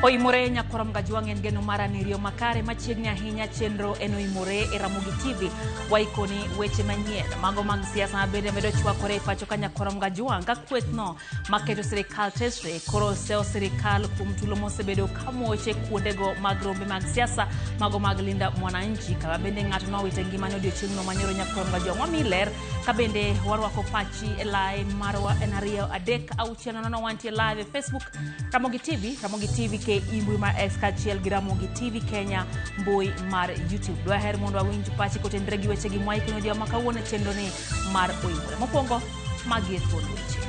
Oimore nyakwar Mgajwang' en geno mara ni riyo makare machiegni ahinya chenro en Oimore e Ramogi TV. Waikoni weche manyien mago mag siasa ma bende medo chwakore e pacho ka nyakwar Mgajwang' ka kwethno maketo sirikal tesre koro osewo sirikal kuom tulo mosebedo ka moche kuondego mag rombe mag siasa mago mag Linda Mwananchi kama bende ng'ato nowito ngimane odiochieng'no manyoro nyakwar Mgajwang'. Wamiyi ler ka bende warwako pachi e lai marwa en 2 3 6 0 wantie live e Facebook Ramogi TV, Ramogi TV KE mbui mar X kaachiel gi Ramogi TV Kenya mbui mar YouTube. Dwaher mondo wawinj pachi kotenre gi wechegi mwaikoni odhiambo ma kawuono e chenro ni mar Oimore. Mokwongo, magi e thuond weche.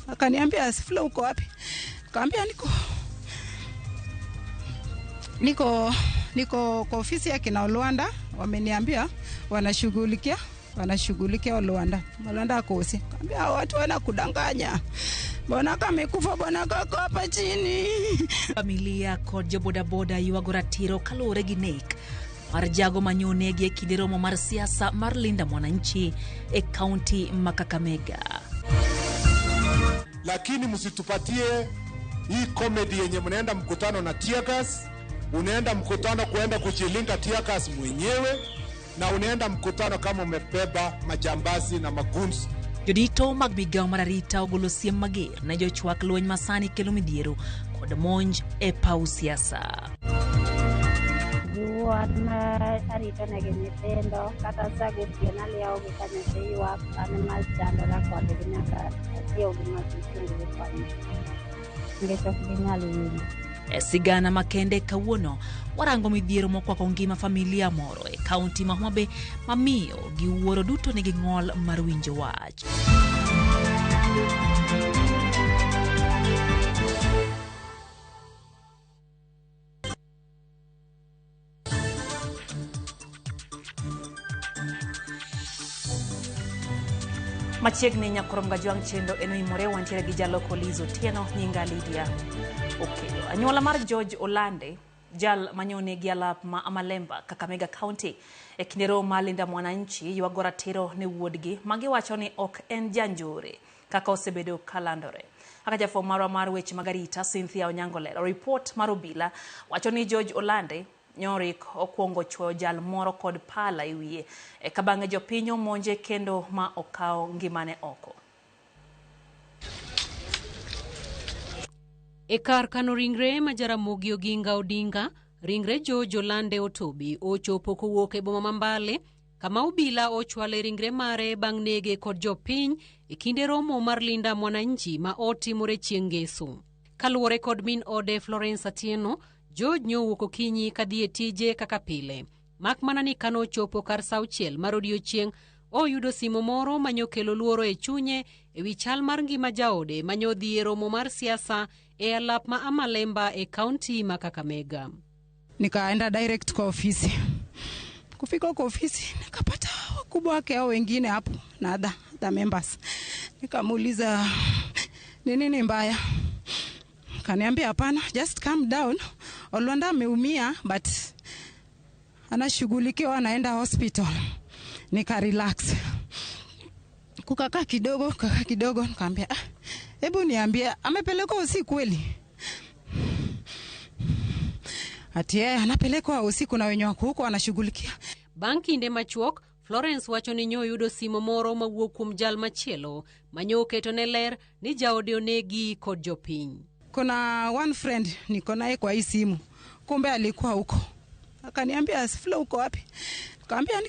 Akaniambia, Sifula, uko wapi? Kaambia niko kwa ofisi ya kina Olwanda, wameniambia wanashughulikia Olwanda. Olwanda akosi. Kaambia hao watu wanakudanganya. Bwana kamekufa, bwana kako hapa chini. Familia kod jobodaboda ywago ratiro kaluwore gi nek mar jago manyonegi e kinde romo mar siasa mar Linda Mwananchi e kaunti ma Kakamega. Lakini msitupatie hii comedy yenye mnaenda mkutano na tear gas, unaenda mkutano kuenda kujilinga tear gas mwenyewe, na unaenda mkutano kama umebeba majambazi na magoons. Jodito mag migawo mar arita ogolo siem mager ne jochwak lweny masani kelo midhiero kod monj e paw siasa. Giwuot ma arito negi nyithindo kata sa gotieno aliewogi ka nyathi ywak an ema chandora kodgi nyaka achiewgi ma gichunggi koni nikech ok ginyal winjo. E sigana makende kawuono warango midhiero mokwako ngima familia moro e kaunti ma Homa Bay mamiyo gi wuoro duto nigi ng'ol mar winjo wach. Machiegni nyakorom Gajwang' chenro en Oimore, wantiere gi jaloko Liz Otieno, nyinga Lydia Okello. Anyuola mar George Olande, jal manyone gi alap ma Amalemba, Kakamega County, e kinde romo mar Linda Mwananchi ywago ratiro ne wuodgi ma giwacho ni ok en janjore kaka osebedo kalandore. Kaka jafwambo marwa mar weche mag arita Cynthia Onyango lero, ripot mar obila wacho ni George Olande nyorik okwongo chwoyo jal moro kod pala e wiye eka bang'e jopiny omonje kendo ma okawo ngimane oko. E kar kano ringre ma Jaramogi Oginga Odinga, ringre George Olande Otobi ochopo kowuok e boma ma Mbale kama obila ochwale ringre mare bang' nege kod jopiny e kinde romo mar Linda Mwananchi ma otimore chieng' Ngeso. Kaluwore kod min ode Florence Atieno, George nyowuok okinyi kadhi e tije kaka pile. Mak mana ni kanochopo kar sa 6 mar odiochieng', oyudo simo moro manyokelo luoro e chunye e wi chal mar ngima jaode manyodhi e romo mar siasa e alap ma Amalemba e kaunti ma Kakamega. Nikaenda direct kwa ofisi. Kufika kwa ofisi nikapata wakubwa wake hao wengine hapo na other members. Nikamuuliza ni nini mbaya? Kaniambia hapana, just calm down. Olwanda ameumia but anashughulikiwa, anaenda hospital. Nika relax. Kukakaa kidogo, kukakaa kidogo, nikamwambia hebu niambie amepelekwa usiku kweli? Ati yeye anapelekwa usiku na wenye wako huko wanashughulikia. Bang' kinde machuok, Florence wacho ni nyoyudo simo moro mawuok kuom jal machielo manyo oketo ne ler ni jaode onegi kod jopiny. Kuna one friend niko naye kwa hii simu, kumbe alikuwa huko. Akaniambia Sifula, uko wapi? Nikamwambia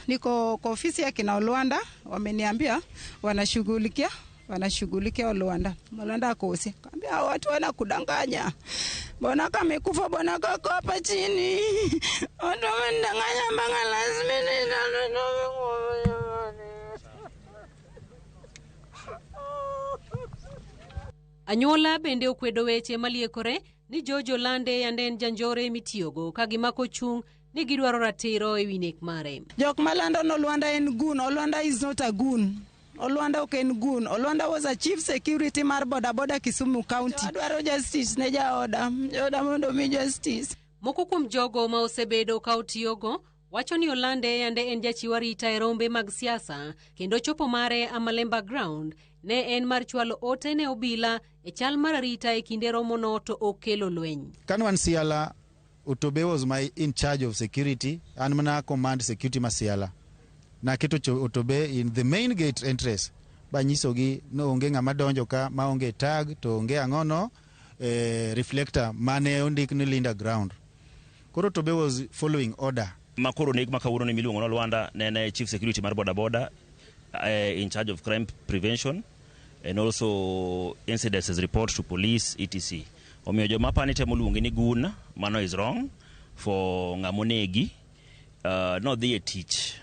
niko kwa ofisi ya kina Olwanda, wameniambia wanashughulikia Olwanda. Olwanda akosi. Nikamwambia hao watu wanakudanganya. Bwana kamekufa, bwana kako hapa chini. Watu wamenidanganya mpaka lazima ni Anyuola bende okwedo weche maliekore ni George Olande yande en janjore mitiyogo ka gimako chung' ni gidwaro ratiro e wi nek mare. Jok malando ni Olwanda en goon, Olwanda is not a goon. Olwanda ok en goon. Olwanda was a chief security mar boda boda Kisumu County. Adwaro justice ne jaoda. Jaoda mondo mi justice. Moko kuom jogo ma osebedo ka otiyogo wacho ni Olande yande en jachiw arita e rombe mag siasa kendo chopo mare Amalemba Ground ne en mar chwalo ote ne obila e chal mar arita e kinde romono to okelo lweny. Kanwan Siala, Otobe was my in charge of security and mana command security ma Siala. Naketo Otobe in the main gate entrance. Banyisogi no onge ng'ama donjo ka maonge tag to onge ang'ono reflector mane ondik ni Linda Ground. Koro Otobe was following order. Makoro nek makawuono ni miluongo no Lwanda nene chief security mar boda boda in charge of crime prevention and also incidences report to police etc. Omiyo joma pani temo luonge ni gun, mano is wrong for ng'amonegi nodhi e tich.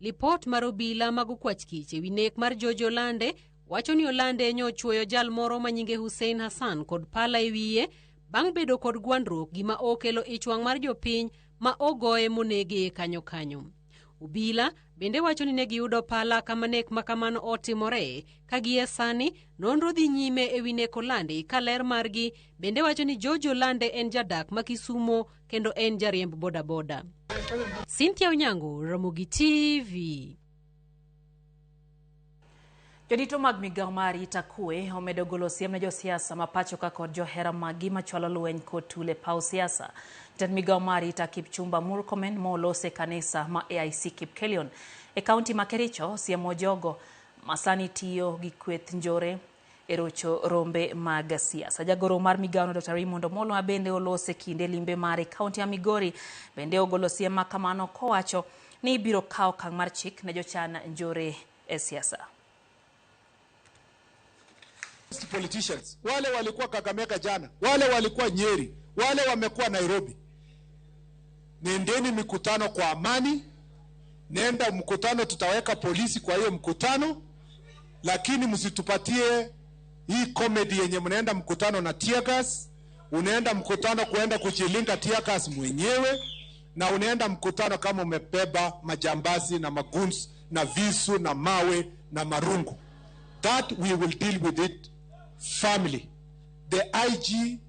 Lipot mar obila mag okwach kich ewi nek mar George Olande wacho ni Olande nyochuoyo jal moro ma nyinge Hussein Hassan kod pala e wiye bang' bedo kod gwandruok gima okelo ich wang' mar jopiny ma ogoye monege kanyo kanyo. Obila bende wacho ni ne giyudo pala kama nek ma kamano otimore ka gie sani nonro dhi nyime ewi nek Olande ka ler margi bende wacho ni George Olande en jadak ma Kisumo kendo en jariemb bodaboda. Cynthia Onyango, Ramogi TV. Jodito mag migawo mar arita kwe omedo golo siem ne josiasa ma pacho ka kod johera maggi machwalo lweny kod tule paw siasa. Jatend migawo mar arita Kipchumba Murkomen molos e kanisa ma AIC Kipkelion e kaunti ma Kericho siemo jogo masani tiyo gi kweth njore e rocho rombe mag siasa. Jagoro mar migawono Dr. Raymond Omolo ma bende olos e kinde limbe mare e kaunti ya Migori bende ogolo siem ma kamano kowacho ni ibiro kawo okang' mar chik ne jochan njore e siasa. Politicians wale walikuwa Kakamega jana, wale walikuwa Nyeri, wale wamekuwa Nairobi. Nendeni mikutano kwa amani, nenda mkutano, tutaweka polisi kwa hiyo mkutano, lakini msitupatie hii comedy yenye mnaenda mkutano na tear gas, unaenda mkutano kuenda kujilinga tear gas mwenyewe, na unaenda mkutano kama umebeba majambazi na maguns na visu na mawe na marungu. That we will deal with it firmly. The IG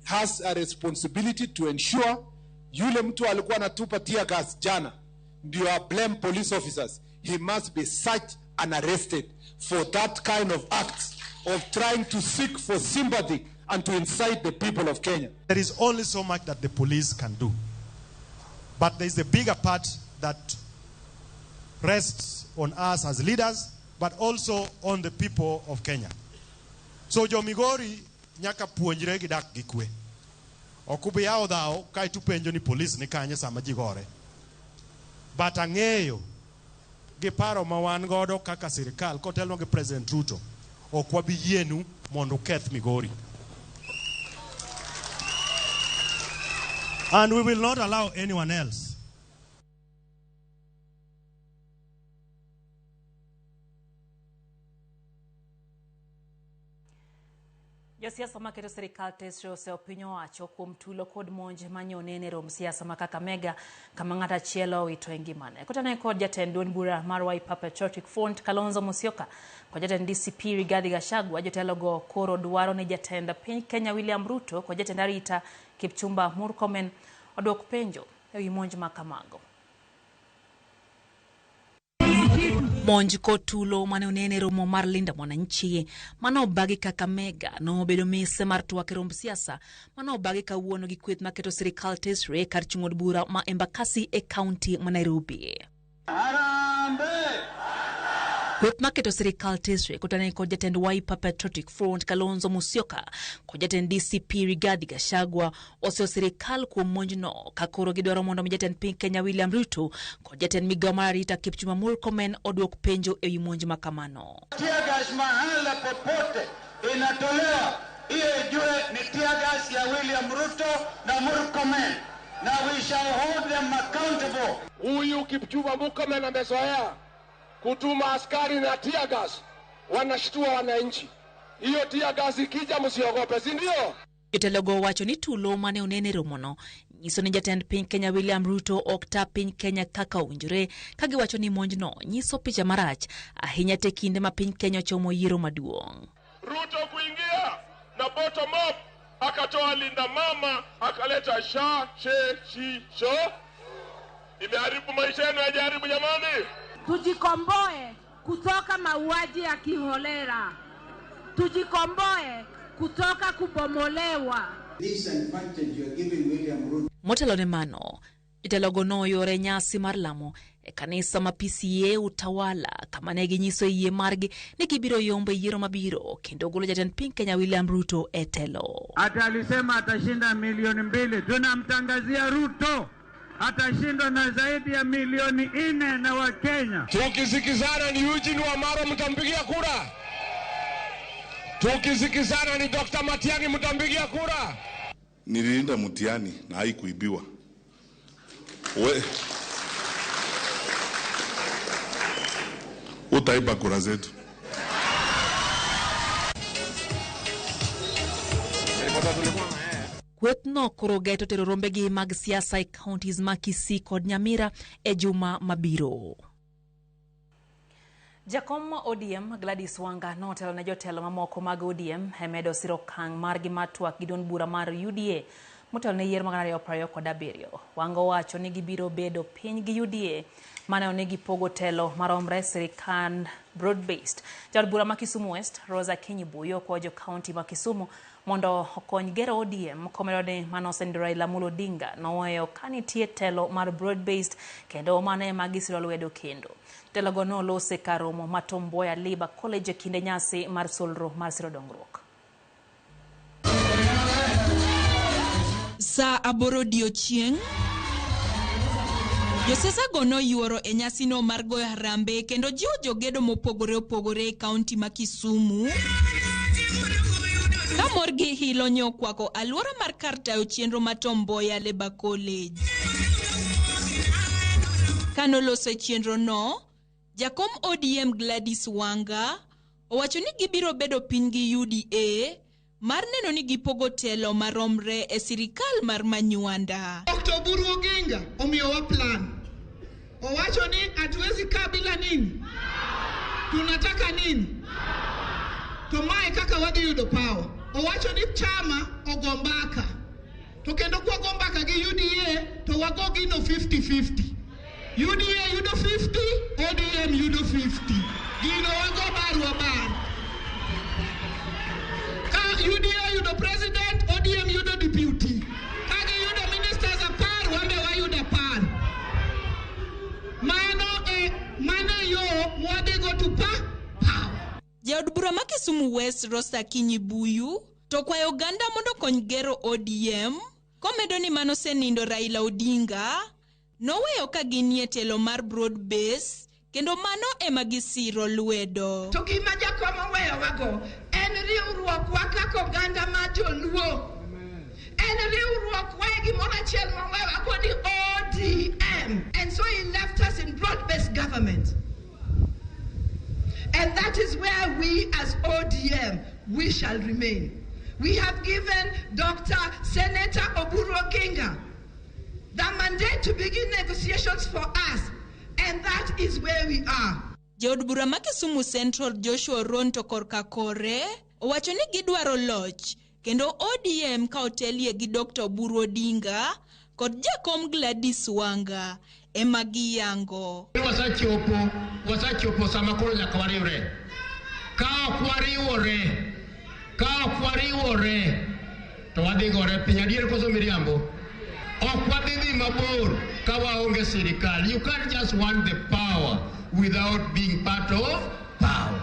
has a responsibility to ensure yule mtu alikuwa anatupa tear gas jana ndio blame police officers. He must be searched and arrested for that kind of acts of trying to seek for sympathy and to incite the people of Kenya. There is only so much that the police can do. But there is a bigger part that rests on us as leaders, but also on the people of Kenya. So jo Migori nyaka puonjre gi dak gi kwe. Ok ubi yawo dhawo kaeto upenjo ni police ni kanye sama ji gore. But ang'eyo gi paro ma wan godo kaka sirikal kotelnwa gi President Ruto, ok wabi yienu mondo uketh Migori. And we will not allow anyone else. Josiasa maketo sirikal tesre oseyo piny owacho kuom tulo kod monj manyonene e romb siasa ma Kakamega kama ng'ato achiel owito e ngimane. Kotane kod jatend duond bura mar Wiper Patriotic Front Kalonzo Musyoka kod jatend DCP Rigathi Gachagua, jotelogo koro dwaro ni jatend piny Kenya William Ruto kod jatend arita Kipchumba Murkomen odwok penjo ewi monj ma kamago. Monj kod tulo mane onene e romo mar Linda Mwananchi mane obagi Kakamega nobedo mise mar twak e romb siasa mane obagi kawuono gi kweth maketo sirikal tesre kar chung' od bura ma Embakasi e kaunti ma Nairobi. Kweth maketo sirikal tesre kotane kod jatend Wiper Patriotic Front Kalonzo Musyoka kod jatend DCP Rigathi Gachagua oseyo sirikal kuom monjno ka koro gidwaro mondo mi jatend piny Kenya William Ruto kod jatend migawo mar arita Kipchumba Murkomen odwok penjo ewi monj ma kamano. Tear gas mahala popote inatolewa, hiyo ijue ni tear gas ya William Ruto na Murkomen, na we shall hold them accountable. Huyu Kipchumba Murkomen amezoea kutuma askari na tear gas, wanashtua wananchi. Hiyo tear gas ikija msiogope, si ndio? Jotelogo wacho ni tulo mane onene romono nyiso ni jatend piny Kenya William Ruto ok ta piny Kenya kaka owinjore, ka giwacho ni monjno nyiso picha marach ahinya te kinde ma piny Kenya ochomo yiero maduong'. Ruto kuingia na bottom up akatoa Linda Mama akaleta sha she shi sho, imeharibu maisha yenu, yajaribu jamani. Tujikomboe kutoka mauaji ya kiholela. Tujikomboe kutoka kubomolewa. This advantage you are giving William Ruto. Motelo ne mano, jotelogo noyore nyasi mar lamo e kanisa ma PCEA Utawala kama ne ginyiso yie margi ni gibiro yombo e yiero mabiro kendo golo jatend piny Kenya William Ruto e telo. Ata alisema atashinda milioni 2. Tunamtangazia Ruto atashindwa na zaidi ya milioni 4 na Wakenya. Tukisikizana ni Eugene Wamalwa mtampigia kura. Tukisikizana ni Dr. Matiang'i mtampigia kura. Nililinda mtihani na haikuibiwa. We utaiba kura zetu. Kwethno koro geto tero rombegi mag siasa e counties ma Kisii kod Nyamira e juma mabiro. Jakom ODM Gladys Wanga notelo ne jotelo mamoko mag ODM e medo siro okang' margi mar twak gi duond bura mar UDA motelo ne yiero mag 2027. Wanga owacho ni gibiro bedo piny gi UDA maneno ni gipogo telo maromre e sirikand broad based. Jaod bura ma Kisumu West Rosa Akinyi Buyo okwayo jo kaunti ma Kisumu mondo okony gero ODM komedo ni mano osenindo Raila Amolo Odinga noweyo ka nitie telo mar broad based kendo mano ema gisiro lwedo kendo. Jotelogo nolose kar romo ma Tom Mboya Labour College e kinde nyasi mar solro mar siro dongruok. Sa 8 odiochieng', josiasago noyuoro e nyasino mar goyo harambee kendo jiwo jogedo mopogore opogore e kaunti ma Kisumu. Ka mor gi hilo ne okwako alwora mar kar tayo chenro ma Tom Mboya Labour College. Kanoloso e chenrono, jakom ODM Gladys Wanga owacho ni gibiro bedo piny gi UDA mar neno ni gipogo telo maromre e sirikal mar Manywanda. Dr. Oburu Oginga omiyowa plan. Owacho ni hatuwezi kaa bila nini? Tunataka nini? To mae kaka wadhi yudo power. Owacho ni chama ogo mbaka. To kendo kwago mbaka gi UDA to wago gino 50-50. UDA yudo 50, ODM yudo 50. Gino wago bar wa bar. Ka UDA yudo president, ODM yudo deputy. Ka giyudo ministers 10, wambe wayudo 10. Mano e yo mwadhigo to power. Jaod bura ma Kisumu West Rosa Akinyi Buyu to kwayo oganda mondo okony gero ODM komedo ni mano osenindo Raila Odinga noweyo ka ginie telo mar broad base kendo mano ema gisiro lwedo. To gima jakom oweyowago en riwruokwa kaka oganda ma joluo. En riwruokwa e gimoro achiel mowewago ni ODM. And so he left us in broad-based government. And that is where we as ODM, we shall remain. We have given Dr. Senator Oburu Oginga the mandate to begin negotiations for us, and that is where we are. Jaod bura ma Kisumu Central Joshua Ronto korka kore owacho ni gidwaro loch kendo ODM ka otelie gi Dr. Oburu Odinga kod jakom Gladys Wanga ema giyango. Wasechopo sama koro nyaka wariwre. Ka ok wariwore, ka ok wariwore, to wadhi gore piny adier koso miriambo. Ok wadhi dhi mabor ka waonge sirikal. You can't just want the power without being part of power.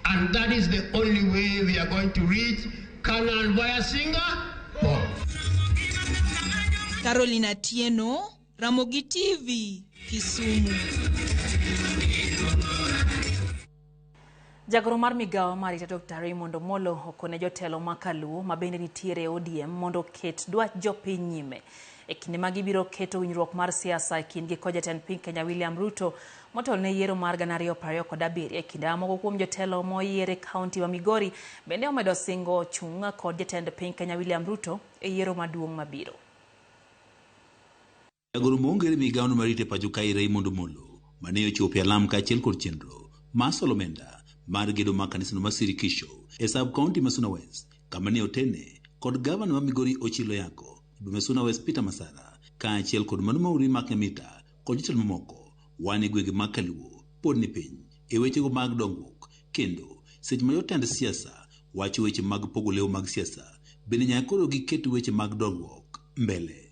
And that is the only way we are going to reach Canaan via Singapore. Carolina Atieno, Ramogi TV, Kisumu. Jagoro mar migawo mar arita Dr. Raymond Omolo okone jotelo ma Kaluo ma bende nitiere e ODM mondo oket dwach jopiny nyime. E kinde ma gibiro keto winjruok mar siasa e kindgi kod jatend piny Kenya William Ruto motelo ne yiero mar 2027 e kinde ma moko kuom jotelo moyier e kaunti ma Migori bende omedo singo chung' kod jatend piny Kenya William Ruto e yiero maduong' mabiro. Jagoro maongere migawono marito e pacho kae Raymond Omolo mane ochopo e alam kaachiel kod chenro mar solo omenda mar gedo mar kanisano mar Sirikisho e sub county ma Suna West kama ne otene kod gavana ma Migori Ochilo Yako e Suna West Peter Masara kaachiel kod mano mauri Mark Nyamita kod jotelo mamoko wan e gwenge mag Kaluo pod ni piny e wechego mag dongruok kendo seche ma jotend siasa wacho weche mag pogo lewo mag siasa bende nyaka koro giket weche mag dongruok mbele.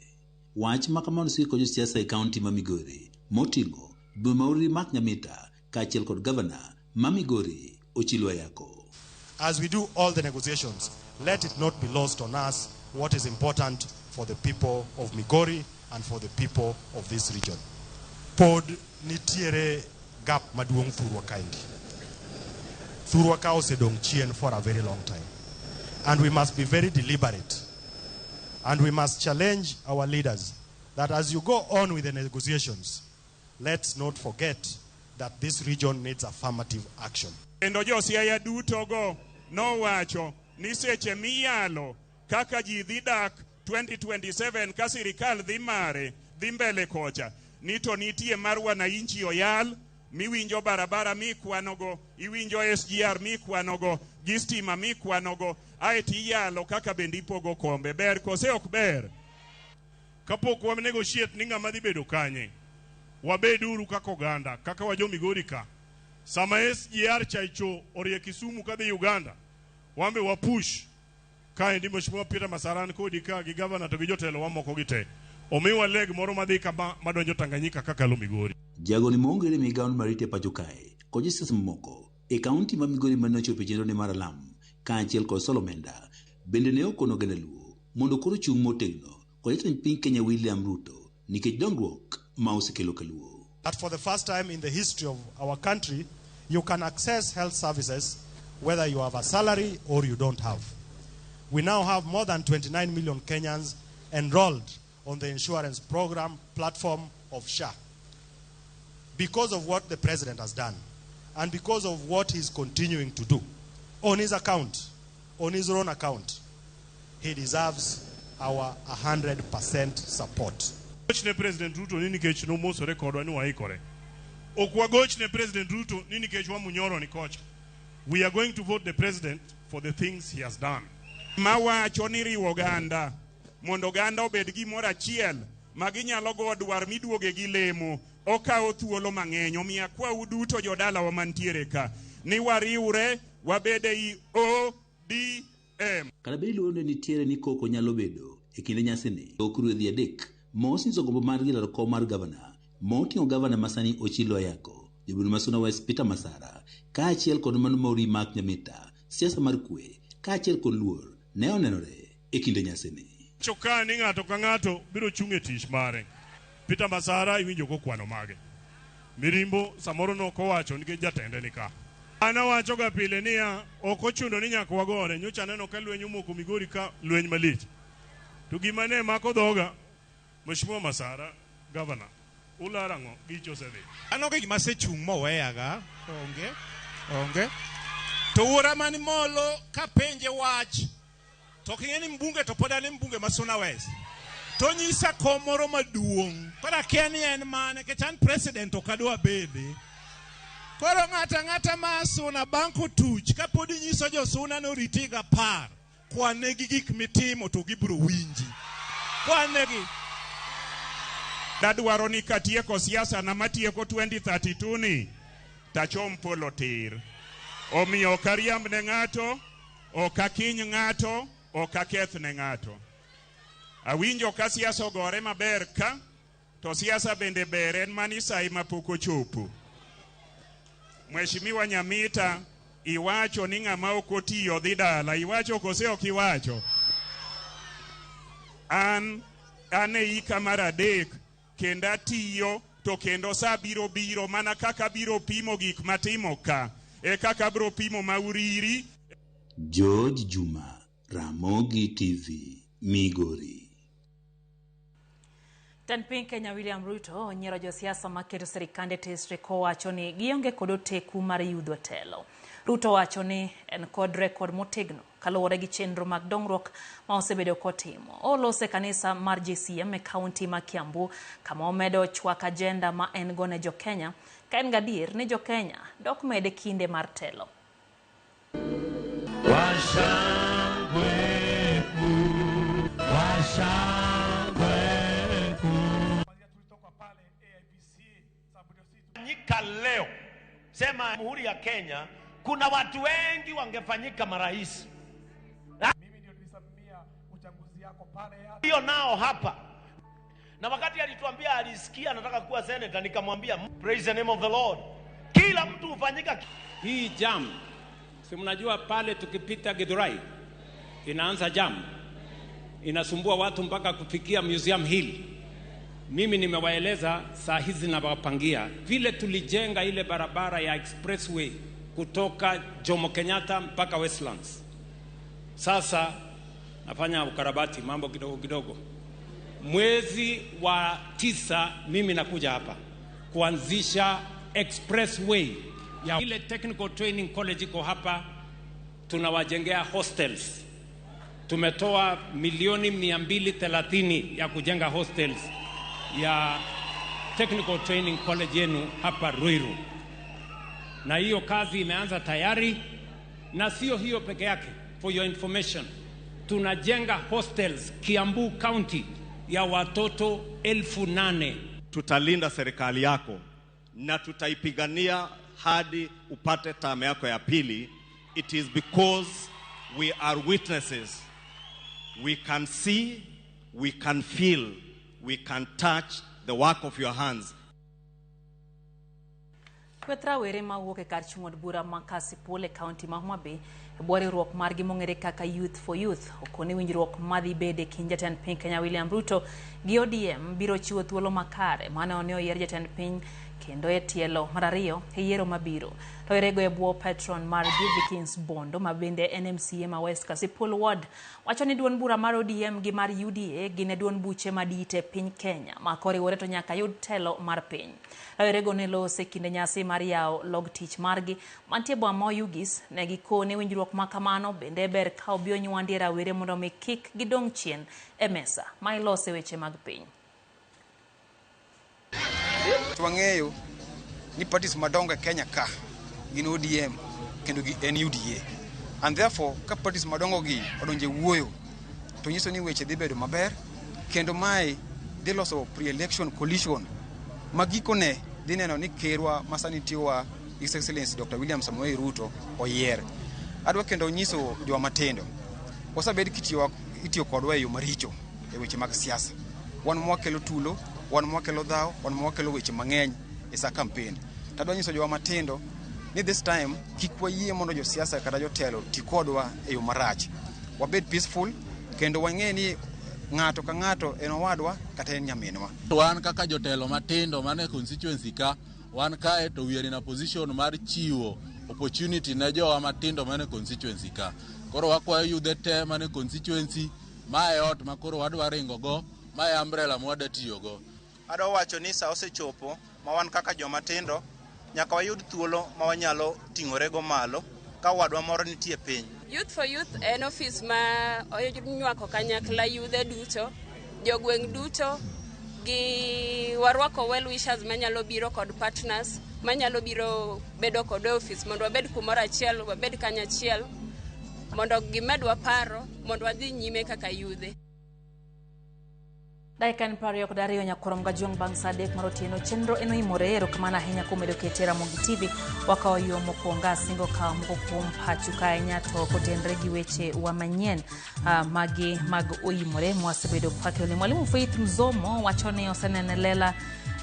Wach ma kamano osiko kod josiasa e kaunti ma Migori moting'o Boma ma Uriri Mark Nyamita kaachiel kod gavana ma Migori Ochilo Ayako. As we do all the negotiations, let it not be lost on us what is important for the people of Migori and for the people of this region. Pod nitiere gap maduong' thurwa kaendi. Thurwa ka osedong' chien for a very long time. And we must be very deliberate. And we must challenge our leaders that as you go on with the negotiations, let's not forget that this region needs affirmative action. Kendo josiaya duto go nowacho ni seche miyalo kaka ji dhi dak 2027 ka sirikal dhi mare dhi mbele kocha ni to nitie mar wananchi oyal miwinjo barabara mikwanogo, iwinjo SGR mikwanogo, gi stima mikwanogo, aeto iyalo kaka bende ipogo kombe. Ber kose ok ber? Kapok wa negotiate ni ng'ama dhi bedo kanye, wabeduru kaka oganda, kaka wajo Migori ka. Sama SGR chaicho orie Kisumu kadhi Uganda, wambe wapush kaendi Mheshimiwa Peter Masaran kodi ka gi gavana to gi jotelo mamoko gi te. Omiwa leg moro madhi kama madonjo Tanganyika kakalo Migori. Jagoni maongere migawo mar rito e pacho kae kod josiasa mamoko e kaunti ma Migori mane ochopo e chenro mar alam kaachiel kod solo omenda bende ne okono oganda Luo mondo koro chung' motegno kod jatend piny Kenya William Ruto nikech dongruok ma osekelo kaluo. That for the first time in the history of our country, you can access health services whether you have a salary or you don't have. We now have more than 29 million Kenyans enrolled on the insurance program platform of SHA. Because of what the president has done and because of what he's continuing to do on his account, on his own account, he deserves our 100% support. Gochne President Ruto ni nikech nomosore kodwa ni waikore. Ok wagochne President Ruto ni nikech wamunyoro ni kocha. We are going to vote the president for the things he has done. Mawacho ni riwo oganda mondo oganda obed gimoro achiel ma ginyalo go dwar miduoge gi lemo okawo thuolo mang'eny. Omiyo akwau duto jodalawa mantiere ka ni wariwre wabed ei ODM. Kata bed ni luoro ne nitiere ni koko nyalo bedo e kinde nyasini, ok ruedhi adek ma osenyiso gombo margi laro kom mar gavana moting'o gavana masani Ochilo Ayako, jobura ma Suna West Peter Masara, kaachiel kod mano Mauri Mark Nyamita, siasa mar kwe kaachiel kod luor ne onenore e kinde nyasini. Choka ni ng'ato ka ng'ato biro chung' e tich mare. Peter Masara iwinjo kokwano mage. Mirimbo samoro nokowacho nikech jatende ni ka. An awachoga pile niya, ok ochuno ni nyaka wagore. Nyocha aneno ka lweny omoko Migori ka lweny malich. To gima ne mako dhoga, Mheshimiwa Masara, Governor, ularo ang'o? Gicho osedhi. An onge gima asechung' moweyaga, onge, onge. To wuora mani molo kapenje wach, to ok ing'e ni mbunge to pod an e mbunge ma Suna West. To nyisa kom moro maduong', koro akia ni en mane, nikech an president ok adwa bede. Koro ng'ato ang'ata ma Suna bang' kotuch, kapod inyiso jo Suna ni oriti higa 10, kwanegi gik mitimo to gibiro winji. Kwanegi. Dadwaro ni katieko siasa na matieko 2032 ni tachom polo tir. Omiyo ok ariamb ne ng'ato, ok akiny ng'ato, ok aketh ne ng'ato. Awinjo ka siasa ogore maber ka, to siasa bende ber en mani sai mapok ochopo. Mheshimiwa Nyamita, iwacho ni ng'ama ok otiyo dhi dala, iwacho kose ok iwacho? An e hika mar 3 kendo atiyo to kendo sa biro biro mana kaka biro pimo gik matimo ka, e kaka biro pimo mauriri. George Juma, Ramogi TV, Migori. Jatend piny Kenya William Ruto onyiero josiasa maketo sirikande tesre kowacho ni gionge kod oteku mar yudo telo. Ruto wacho ni en kod rekod motegno kaluwore gi chenro mag dongruok ma osebedo kotimo. Olose kanisa mar JCM e kaunti ma Kiambu kama omedo chwak agenda ma en go ne jokenya ka en gadier ni jokenya dok mede kinde mar telo. Leo sema Jamhuri ya Kenya Kuna watu wengi wangefanyika marais. Hiyo nao hapa. Na wakati alituambia alisikia anataka kuwa senator, nikamwambia praise the name of the Lord. Kila mtu hufanyika. Hii jam, si mnajua pale tukipita Githurai inaanza jam, inasumbua watu mpaka kufikia Museum Hill. Mimi nimewaeleza saa hizi nawapangia vile tulijenga ile barabara ya expressway kutoka Jomo Kenyatta mpaka Westlands. Sasa nafanya ukarabati mambo kidogo kidogo. Mwezi wa 9 mimi nakuja hapa kuanzisha expressway ya ile Technical Training College iko hapa, tunawajengea hostels. Tumetoa milioni 230 ya kujenga hostels ya Technical Training College yenu hapa Ruiru, na hiyo kazi imeanza tayari. Na sio hiyo peke yake, for your information, tunajenga hostels Kiambu County ya watoto 8,000. Tutalinda serikali yako na tutaipigania hadi upate term yako ya pili. It is because we are witnesses. We can see, we can feel, we can touch the work of your hands. Kweth rawere mawuok e kar chung' od bura ma Kasipul e kaunti ma Homa Bay e bwo riwruok margi mong'ere kaka Youth for Youth okoni winjruok madhi bede kind jatend piny Kenya William Ruto gi ODM biro chiwo thuolo makare mane one oyier jatend piny kendo e tielo mar ariyo e yiero mabiro. Rowerego e bwo patron margi Vikins Bondo ma bende en MCA ma West Kasipul Ward wacho ni duond bura mar ODM gi mar UDA gin e duond buche madit e piny Kenya ma koriwore to nyaka yud telo mar piny. Rowerego ne lose kinde nyasi mar yawo log tich margi mantie boma ma Oyugis ne gikone winjruok ma kamano bende ber ka obi onywandie rawere mondo mi kik gidong' chien e mesa ma ilose weche mag piny. Wang'eyo ni parties madongo e Kenya ka gin ODM kendo gi en UDA, and therefore ka parties madongo gi odonje wuoyo to nyiso ni weche dhi bedo maber kendo mae dhi loso pre-election coalition ma gikone dhi neno ni kerwa ma sani tiyowa His Excellency Dr. William Samoei Ruto oyier. Adwa kendo nyiso joma matindo osebed kitiyo kodwa e yo maricho e weche mag siasa. Wan mwakelo tulo, wan mwakelo dhaw, wan mwakelo weche mang'eny e sa campaign. Tadwa nyiso jowa matindo ni this time kik wayie mondo josiasa kata jotelo ti kodwa e yo marach. Wabed peaceful kendo wang'e ni ng'ato ka ng'ato en owadwa kata en nyaminwa. Wan kaka jotelo matindo mane constituency ka, wan kae to we are in a position mar chiwo opportunity ne jowa matindo mane constituency ka. Koro wakwayo yudhe te mane constituency, mae ot ma koro wadwa ringo go, mae umbrella ma wadwa tiyogo. Adwa wacho ni sa osechopo ma wan kaka joma tindo nyaka wayud thuolo ma wanyalo ting'orego malo ka wadwa moro nitie piny. Youth for Youth en ofis ma onywako kanyakla yudhe duto, jogweng' duto gi warwako well wishers manyalo biro kod partners manyalo biro bedo kod e ofis mondo wabed kumoro achiel, wabed kanyachiel mondo gimedwa paro mondo wadhi nyime kaka yudhe. Dakika en 22 nyakorom gajuong' bang' saa 3 mar otieno chenro en oimore. Erokamano ahinya kuom medo kete Ramogi TV. Wakawo yo mokwongo asingo kawo moko kuom pachu ka ahinya to kotenre gi weche wa manyien magi mag oimore mwasebedo kwakelo. Mwalimu Faith Mzomo wacho ni osenene lela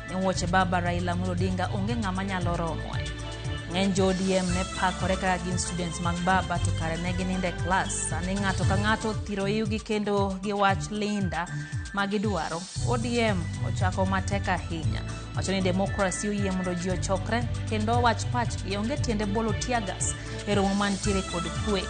ni wuoche baba Raila Amolo Odinga onge ng'ama nyalo romo. Ng'eny jo ODM ne pakore kaka gin students mag baba to kare ne ginindo e klas. Sani ng'ato ka ng'ato thiro iwgi kendo gi wach linda ma gidwaro. ODM ochako matek ahinya. Wacho ni demokrasi oyie mondo ji ochokre kendo wach pachgi onge tiende bolo tear gas e romo mantiere kod kwe.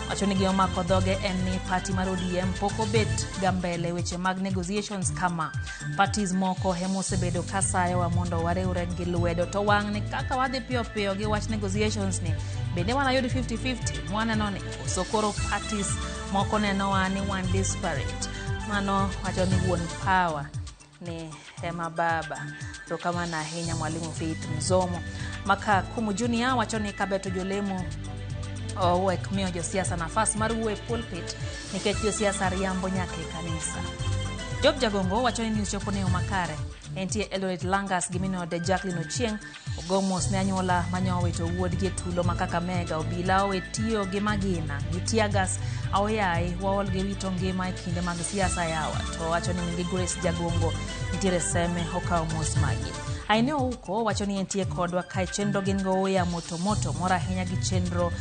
Wacho ni gima omako dhoge en ni party mar ODM pok obet ga mbele weche mag negotiations kama. Parties moko ema osebedo ka sayowa mondo wariwre gi lwedo to wang' ni kaka wadhi piyo piyo gi wach negotiations ni bende wanayud 50-50 mwaneno ni koso koro parties moko nenowa ni wan desperate. Mano wacho ni wuon power ni ema baba. Erokamano ahinya Mwalimu Faith Mzomo. Maka Kumu Junior wacho ni kabeto jolemo owek miyo josiasa nafas mar wuoyo e pulpit nikech josiasa riambo nyaka e kanisa. Job Jagongo wacho ni news chopo ne yo makare. Entie Eldoret Langas gi minode Jacqueline Ochieng. Ogo mos ne anyuola manyowito wuodgi e tulo ma Kakamega. Obila owe tiyo gi magina gi tear gas aoyaye waol gi wito ngima e kinde mag siasa yawa. To wacho ni mingi Grace Jagongo nitiere Seme okawo mos magi. Aine Ouko wacho ni entie kodwa kae chenro gin go oya moto moto mor ahinya gi chenro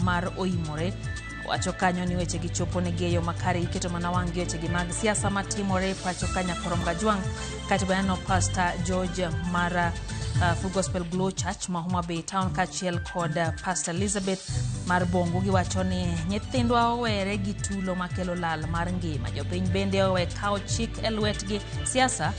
mar oimore. Wacho kanyo ni weche gi chopo ne geyo makare iketo mana wang' gi weche gi mag siasa matimore pacho ka Nyakorom Gajwang'. Kaeto be aneno Pastor George mar Full Gospel Glow Church ma Homa Bay Town kaachiel kod Pastor Elizabeth mar Bongo giwacho ni nyithindwa owere gi tulo makelo lal mar ngima. Jopiny bende owe kawo chik e lwetgi. Siasa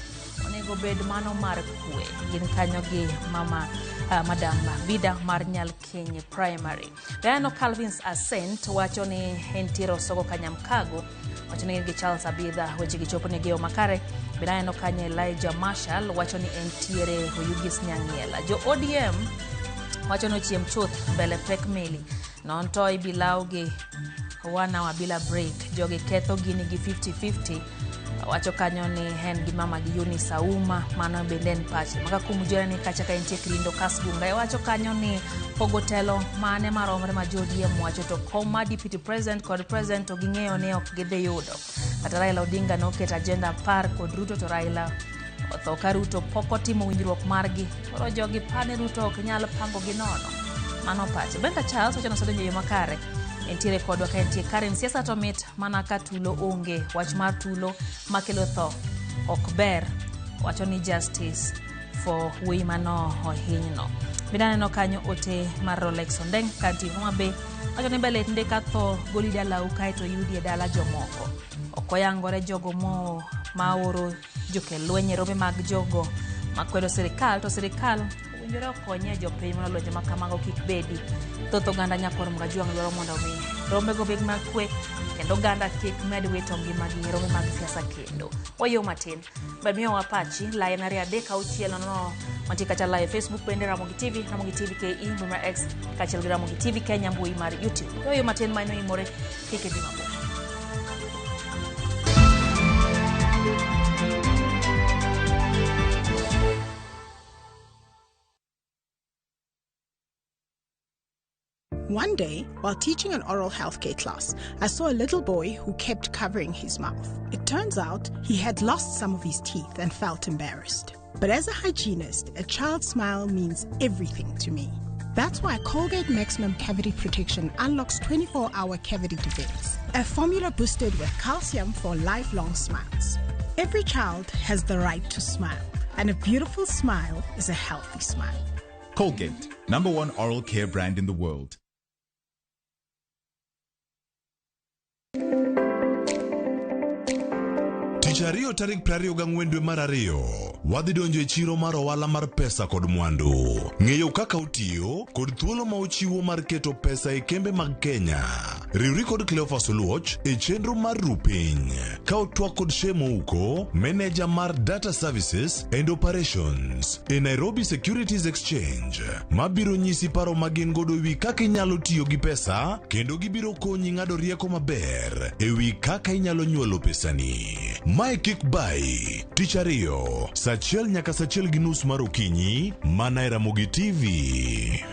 onego bed mano mar kwe. Gin kanyo gi mama Madam Vida mar Nyalkeny Primary. Aneno Calvin's Ascent wacho ni entiere Osogo Kanyamkago wacho ni gi Charles Abidha weche gi chopo ne geyo makare. Bende aneno kanyo Elijah Marshall wacho ni entiere Oyugis Nyang'iela. Jo ODM wacho ni ochiem chuth mbele pek meli. Non to ibilaw gi 1 hour bila break. Jogi ketho gini gi 50-50. Wacho kanyo ni en gi mama gi Eunice Auma, mano bende en pache. Maka kuom jirani kacha ka entie Kirindo Kasgunga. Wacho kanyo ni pogo telo mane maromre ma jo ODM wacho to kom mar deputy president kod president to ging'eyo ni ok gidhi yudo. Kata Raila Odinga noketo agenda 10 kod Ruto to Raila otho ka Ruto pok otimo winjruok margi. Koro jogi pane Ruto ok nyal pango gi nono. Mano pache. Brenda Charles wacho ni osedonjo e yo makare. Entiere kodwa ka entie Karen. Siasa to mit mana ka tulo onge. Wach mar tulo makelo tho ok ber. Wacho ni justice for wuoyi mano ohinyno. Bende aneno kanyo ote mar Rolex Ondeng kantie Homa Bay. Wacho ni belit ndi ka tho goli dalau kaeto yudi e dala jomoko. Ok oyangore jogo mo maoro jokel lweny e rombe mag jogo makwedo sirikal to sirikal owinjore okonye jopiny mondo lwenje ma kamago kik bedi. Thoth oganda Nyakwar Mgajwang' dwaro mondo mi rombego obed mag kwe kendo oganda kik med wito ngimagi e rombe mag siasa kendo. Wayo matin. Bed miyowa pachi laye 2 3 6 0 mantie kacha live Facebook bende Ramogi TV, Ramogi TV KE, mbui mar X kaachiel gi Ramogi TV Kenya mbui mar YouTube. Wayo matin ma inoimore kik idhi mabor. One day, while teaching an oral healthcare class, I saw a little boy who kept covering his mouth. It turns out he had lost some of his teeth and felt embarrassed. But as a hygienist, a child's smile means everything to me. That's why Colgate Maximum Cavity Protection unlocks 24-hour cavity defense, a formula boosted with calcium for lifelong smiles. Every child has the right to smile, and a beautiful smile is a healthy smile. Colgate, #1 oral care brand in the world. Tich ariyo tarik 24 dwe mar 2 wadhi donjo e chiro mar ohala mar pesa kod mwandu. Ng'eyo kaka otiyo kod thuolo ma ochiwo mar keto pesa e kembe mag Kenya. Riwri kod Cleophas Oluoch e chenro mar Rupiny ka otwak kod Shem Ouko, meneja mar Data Services and Operations e Nairobi Securities Exchange, mabiro nyisi paro ma gin godo ewi kaka inyalo tiyo gi pesa kendo gibiro konyi ng'ado rieko maber ewi kaka inyalo nyuolo pesani. Mae kik bayi tich ariyo saa 1 nyaka saa 1:30 mar okinyi mana e Ramogi TV.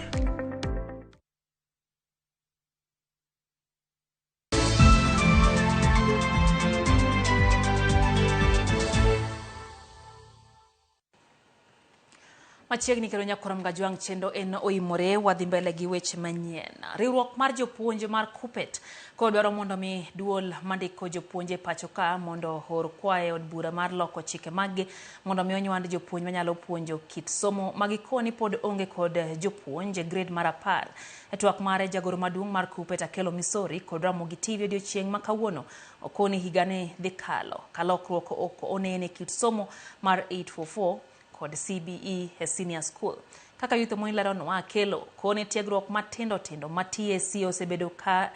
Machiegni kendo Nyakwar Mgajwang' chenro en oimore wadhi mbele gi weche manyien. Riwruok mar jopuonj mar KUPPET koro dwaro mondo mi duol mandiko jopuonje pacho ka mondo or kwayo e od bura mar loko chike maggi mondo mi onywand jopuonj manyalo puonjo kit somo ma gikoni pod onge kod jopuonj e grade mar 10. E twak mare jagoro maduong' mar KUPPET Akelo Misori kod Ramogi TV odiochieng' ma kawuono okoni higani dhi kalo ka lokruok ok onene kit somo mar 844 kod CBE e senior school. Kaka Youth Moi leronwa, Akelo kone tiegruok matindo tindo ma TSC osebedo ka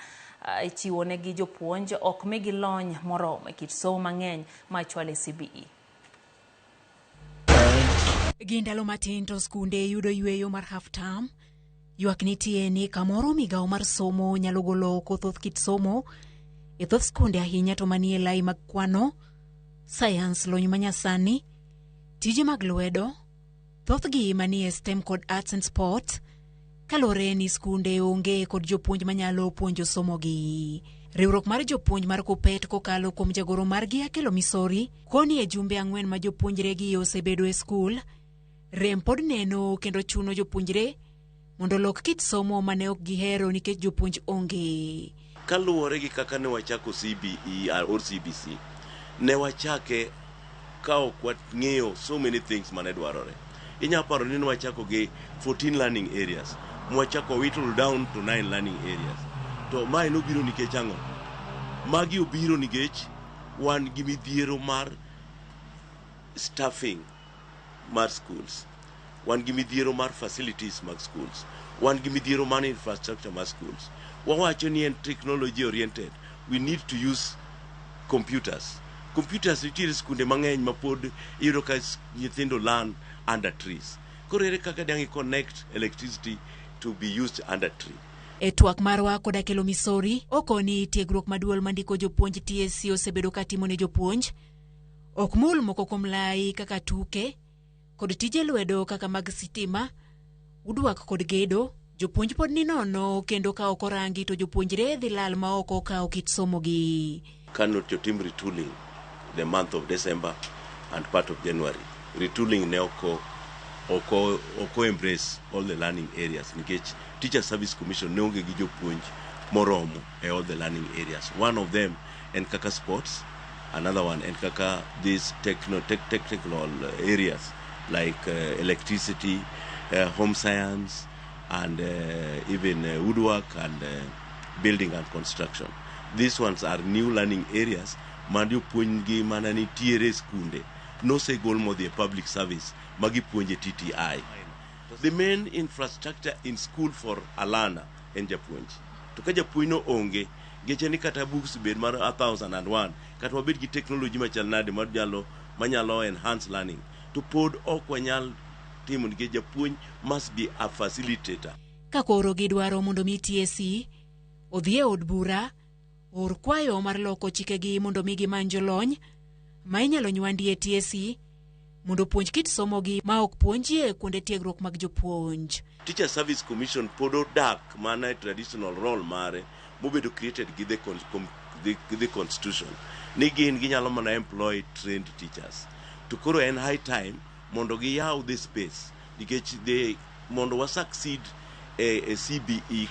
ichiwo negi jopuonj ok migi lony moromo e kit somo mang'eny ma ichwalo e CBE. Gi ndalo matin to skunde yudo yweyo mar half term. Ywak nitie ni kamoro migawo mar somo nyalo golo oko thoth kit somo e thoth skunde ahinya to manie lai mag kwano, sayans, lony manyasani, Tije mag lwedo, thothgi manie STEM kod Arts and Sport, kaluwore ni skunde onge kod jopuonj manyalo puonjo somogi. Riwruok mar jopuonj mar Kuppet kokalo kuom jagoro margi Akelo Misori koni e jumbe 4 ma jopuonjregi osebedo e skul, rem pod neno kendo chuno jopuonjre mondo olok kit somo mane ok gihero nikech jopuonj onge. Kaluwore gi kaka ne wachako CBE or CBC, ne wachake ka ok wang'eyo so many things mane dwarore. Inyalo paro ni ne wachako gi 14 learning areas, mwachako whittle down to 9 learning areas. To mae nobiro nikech ang'o? Magi obiro nikech wan gi midhiero mar staffing mar schools. Wan gi midhiero mar facilities mag schools. Wan gi midhiero mar infrastructure mar schools. Wawacho ni en technology oriented. We need to use computers. Computers nitiere skunde mang'eny ma pod iyudo ka nyithindo learn under trees. Koro ere kaka dang' i connect electricity to be used under tree? E twak marwa kod Akelo Misori, okoni tiegruok maduol mandiko jopuonj TSC osebedo katimo ne jopuonj ok mul moko kuom lai kaka tuke kod tije lwedo kaka mag sitima, woodwork kod gedo. Jopuonj pod ni nono kendo ka ok orangi to jopuonjre dhi lal ma ok okawo kit somogi. Kano jotim retooling the month of December and part of January. Retooling ne oko embrace all the learning areas nikech Teacher Service Commission ne onge gi jopuonj moromo e all the learning areas. One of them en kaka sports, another one en kaka these technical areas like electricity, home science, and even woodwork and building and construction. These ones are new learning areas ma jopuonj gi mana nitiere skunde nosegol modhi e public service magipuonje TTI. The main infrastructure in school for a learner en japuonj. To ka japuonj no onge, geche ni kata books bed mar 1001, kata wabed gi technology machal nade manyalo enhance learning, to pod ok wanyal timo nikech japuonj must be a facilitator. Ka koro gidwaro mondo mi TSC odhi e od bura, or kwayo mar loko chikegi mondo mi gimany jolony ma inyalo nywandi e TSC mondo opuonj kit somogi ma ok puonjie kuonde tiegruok mag jopuonj. Teacher Service Commission pod odak mana e traditional role mare mobedo created gi the constitution ni gin ginyalo mana employ trained teachers. To koro en high time mondo giyaw the space nikech mondo wa succeed e CBE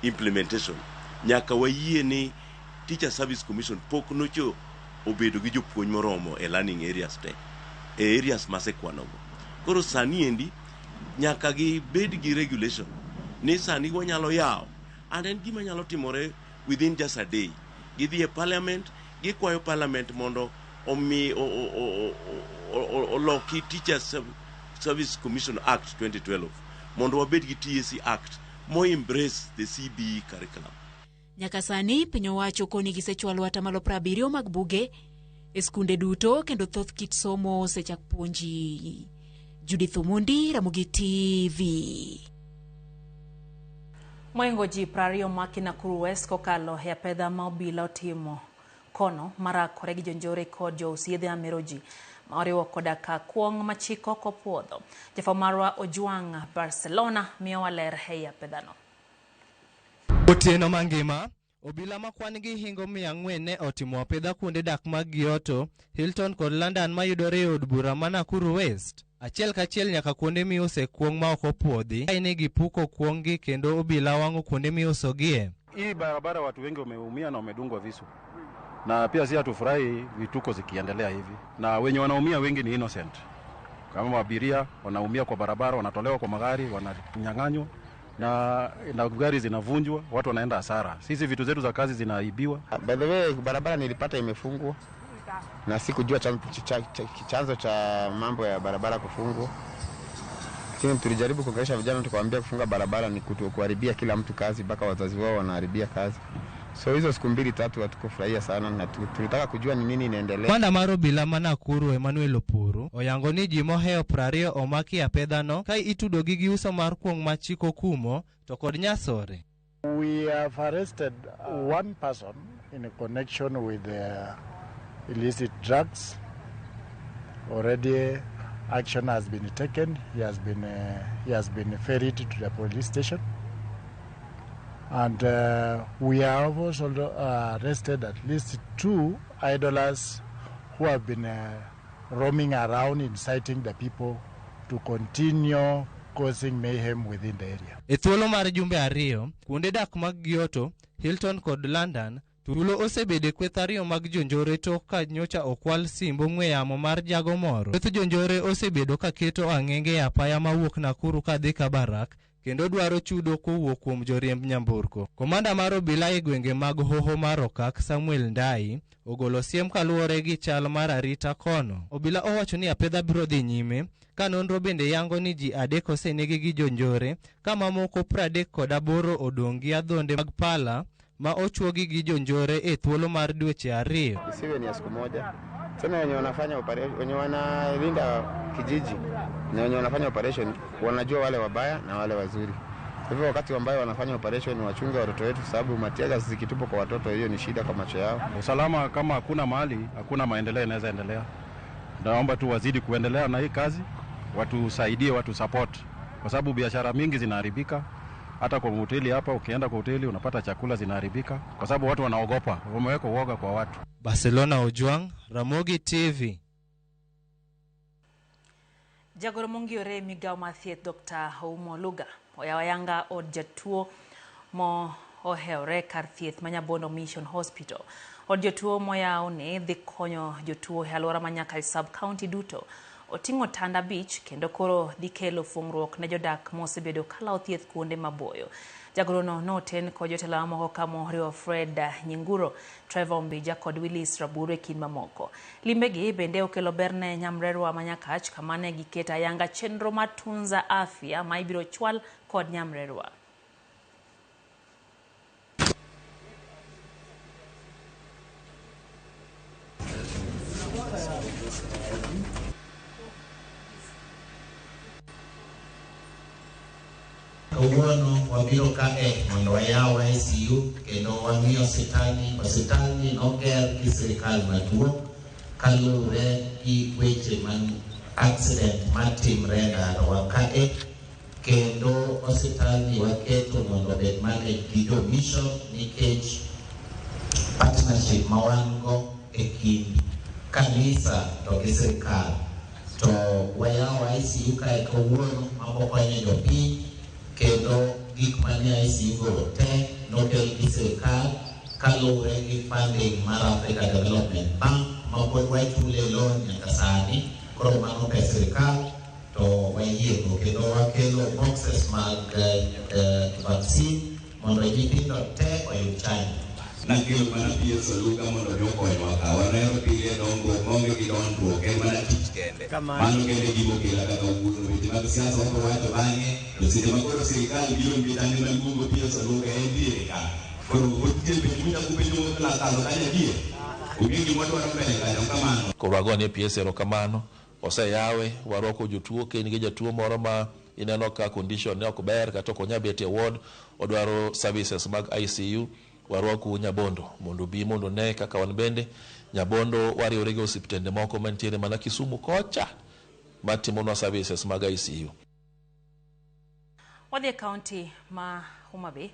implementation nyaka wayie ni Teacher Service Commission pok nocho obedo gi jopuonj moromo e learning areas te, e areas masekwanogo. Koro sani endi nyaka gibed gi regulation ni sani wanyalo yawo, and en gima nyalo timore within just a day. Gidhi e parliament, gikwayo parliament mondo omi oloki Teacher Service Commission Act 2012 mondo wabed gi TSC Act mo embrace the CBE curriculum. Nyaka sani piny owacho koni gisechwalo atamalo 70 mag buge e skunde duto kendo thoth kit somo osechak puonji. Judith Omondi, Ramogi TV. Moingo ji 20 maki Nakuru West kokalo e apedha ma obila otimo kono marakore gi jonjore kod jous yedhe mamero ji ma oriwo koda ka kuong' machiko kopuodho. Jafwambo marwa Ojwang' Barcelona miyowa ler ei apedhano. Otieno mangima, obila ma kwan gi hingo 400 ne otimo apedha kuonde dak mag Giotto, Hilton kod London mayudore e od bura ma Nakuru West. Achiel kachiel nyaka kuonde miuse kuong' ma ok opuodhi, kae ne gipuko kuong' gi kendo obila wang'o kuonde miusogie. Hii barabara watu wengi wameumia na wamedungwa visu, na pia si hatufurahi vituko zikiendelea hivi, na wenye wanaumia wengi ni innocent. Kama abiria wanaumia kwa barabara, wanatolewa kwa magari, wananyang'anywa na gari zinavunjwa, watu wanaenda hasara. Sisi vitu zetu za kazi zinaibiwa. By the way, barabara nilipata imefungwa na sikujua chanzo cha mambo ya barabara kufungwa. Lakini tulijaribu kuongelesha vijana, tukawaambia kufunga barabara ni kuharibia kila mtu kazi, mpaka wazazi wao wanaharibia kazi. So hizo siku 2-3 hatukufurahia sana na tulitaka kujua ni nini inaendelea. Kwanda mar obila ma Nakuru Emmanuel Opuru oyango ni ji mohewo 20 omaki apedhano ka itudogi gi uso mar kuong' ma chik okumo to kod nyasore. We have arrested one person in connection with the illicit drugs. Already Action has been taken. He has been ferried to the police station. And we have also arrested at least 2 idlers who have been roaming around inciting the people to continue causing mayhem within the area. E thuolo mar jumbe 2, kuonde dak mag Giotto, Hilton kod London, tulo osebedo e kweth 2 mag jonjore tok ka nyocha okwal simb ong'we yamo mar jago moro. Kweth jonjore osebedo ka keto ang'enge e apaya mawuok Nakuru kadhi Kabarak kendo dwaro chudo kowuok kuom joriemb nyamburko. Komanda mar obila e gwenge mag Hoho mar Okak, Samuel Ndai, ogolo siem kaluwore gi chal mar arita kono. Obila owacho ni apedha biro dhi nyime, ka nonro bende yango ni ji 3 osenegi gi jonjore, ka mamoko 38 odong' gi adhonde mag pala ma ochuogi gi jonjore e thuolo mar dweche 2. Isiwe ni ya siku moja. Tena wenye wanafanya operation, wenye wanalinda kijiji na wenye wanafanya operation wanajua wale wabaya na wale wazuri. Kwa hivyo wakati ambao wanafanya operation wachunge watoto wetu, sababu matiaga zikitupwa kwa watoto hiyo ni shida kwa macho yao. Usalama kama hakuna mahali, hakuna maendeleo inaweza endelea. Naomba tu wazidi kuendelea na hii kazi, watusaidie, watu support, kwa sababu biashara mingi zinaharibika. Hata kwa hoteli hapa, ukienda kwa hoteli unapata chakula zinaharibika kwa sababu watu wanaogopa, wameweka uoga kwa watu. Barcelona Ojwang, Ramogi TV. Jagoro mongiyore migao mar thieth Dr. Oumo Luga oyawo ayanga od jatuo mo ohewore kar thieth ma Nyabondo Mission Hospital. Od jotuo moyaw ni dhi konyo jotuo e alwora ma nyaka sub county duto. Oting'o tanda 5 kendo koro dhi kelo fungruok ne jodak mosebedo kalawo thieth kuonde maboyo. Jagorono noten kod jotelo mamoko kama Fred Nyinguro, Trevor Mbija kod Willis Raburu e kind mamoko. Limbegi bende okelo ber ne nyamrerwa ma Nyakach kama ne giketo ayanga chenro mar Tunza Afya ma ibiro chwal kod nyamrerwa. Kawuono wabiro kae mondo wayaw ICU kendo wang'i osiptalni noger gi sirikal maduong' kaluwore gi weche mag accident matimre e ndarowa kae, kendo osiptalni waketo mondo obed managed gi jo mission nikech partnership ma wan go e kind kanisa to gi sirikal. To wayawo ICU kae kawuono mabokonyo jopiny, kendo gik manie ICU go te nokel gi sirikal kaluwore gi funding mar Africa Development Bank ma pod wachule loan nyaka sani. Koro mano pes sirikal to wayiego, kendo wakelo boxes mag vaccine mondo nyithindo te oyud chanjo. Nakelo mana PS Oluga mondo mi okonywa ka waneno pile dongruok maonge gi dondruok en mana tich kende. Mano kende gima okela kaka wuono weche mag siasa wabiro wacho bang'e, to seche ma koro sirikal biro nikech an ema luongo PS Oluga en diere ka. Koro otie penjo michako penjo mokalo kanyo adier. Onge gima wadwaro mbele kanyo kamano. Koro wagone PS erokamano, oseyawe, warwako jotuo, ka in gi jatuo moro ma ineno ka condition ne ok ber kata ok onyal bet e ward, odwaro services mag ICU, warwaku Nyabondo mondo obi mondo one kaka wan bende Nyabondo wariwore gi osiptende moko mantiere mana Kisumu kocha matimonwa services mag ICU. Wadhi e kaunti ma Homa Bay.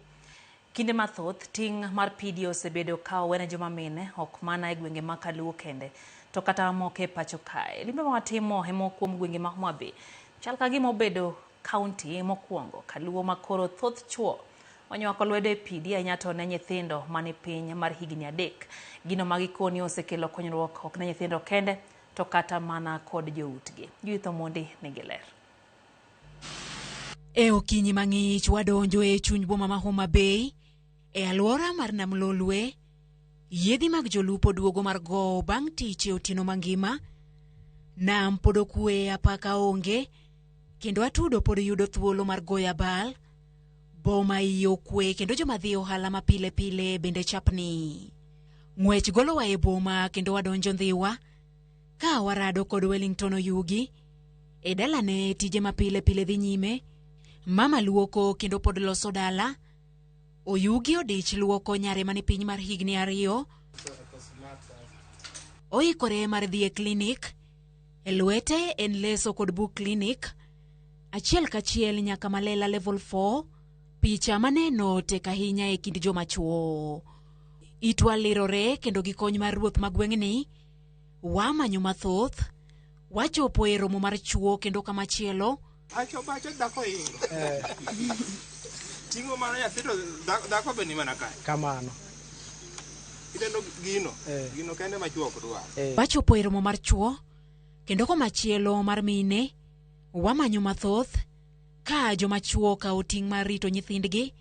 Kinde mathoth ting' mar PD osebedo ka owene joma mine ok mana e gwenge ma Kaluo kende to kata moko e pacho kae. Limbe ma watimo e moko kuom gwenge ma Homa Bay chal ka gima obedo kaunti mokwongo Kaluo ma koro thoth chuo onywako lwedo e PD ahinya to ne nyithindo mane piny mar higni 3. Gino ma gikoni osekelo konyruok ok ne nyithindo kende to kata mana kod joutgi. Judith Omondi nigi ler. E okinyi mang'ich wadonjo e chuny boma ma Homa Bay e alwora mar Nam Lolwe. Yiedhi mag jolupo duogo mar gowo bang' tich e otieno mangima. Nam pod okwe, apaka onge, kendo atudo pod yudo thuolo mar goyo abal. Boma iye okwe kendo joma dhi ohala ma pile pile bende chapni. Ng'wech golowa e boma kendo wadonjo Ndhiwa ka warado kod Wellington Oyugi. E dalane tije ma pile pile dhi nyime. Mama luoko kendo pod loso dala. Oyugi odich luoko nyare mane piny mar higni 2. Oikore mar dhi e klinik E lwete en leso kod buk klinik, achiel kachiel nyaka Malela level 4, picha maneno tek ahinya e kind joma chuo. Itwa lirore kendo gi kony mar ruoth ma gweng'ni, wamanyo mathoth, wachopo e romo mar chuo kendo kamachielo. Acho bacho dhako ingo. Ting'o mana nyathi to dhako be ni mana kae. Kamano. Ineno gino, gino kende ma chuo ok dwar. Wachopo e romo mar chuo kendo komachielo mar mine, wamanyo mathoth ka joma chuo kawo ting' mar rito nyithindgi,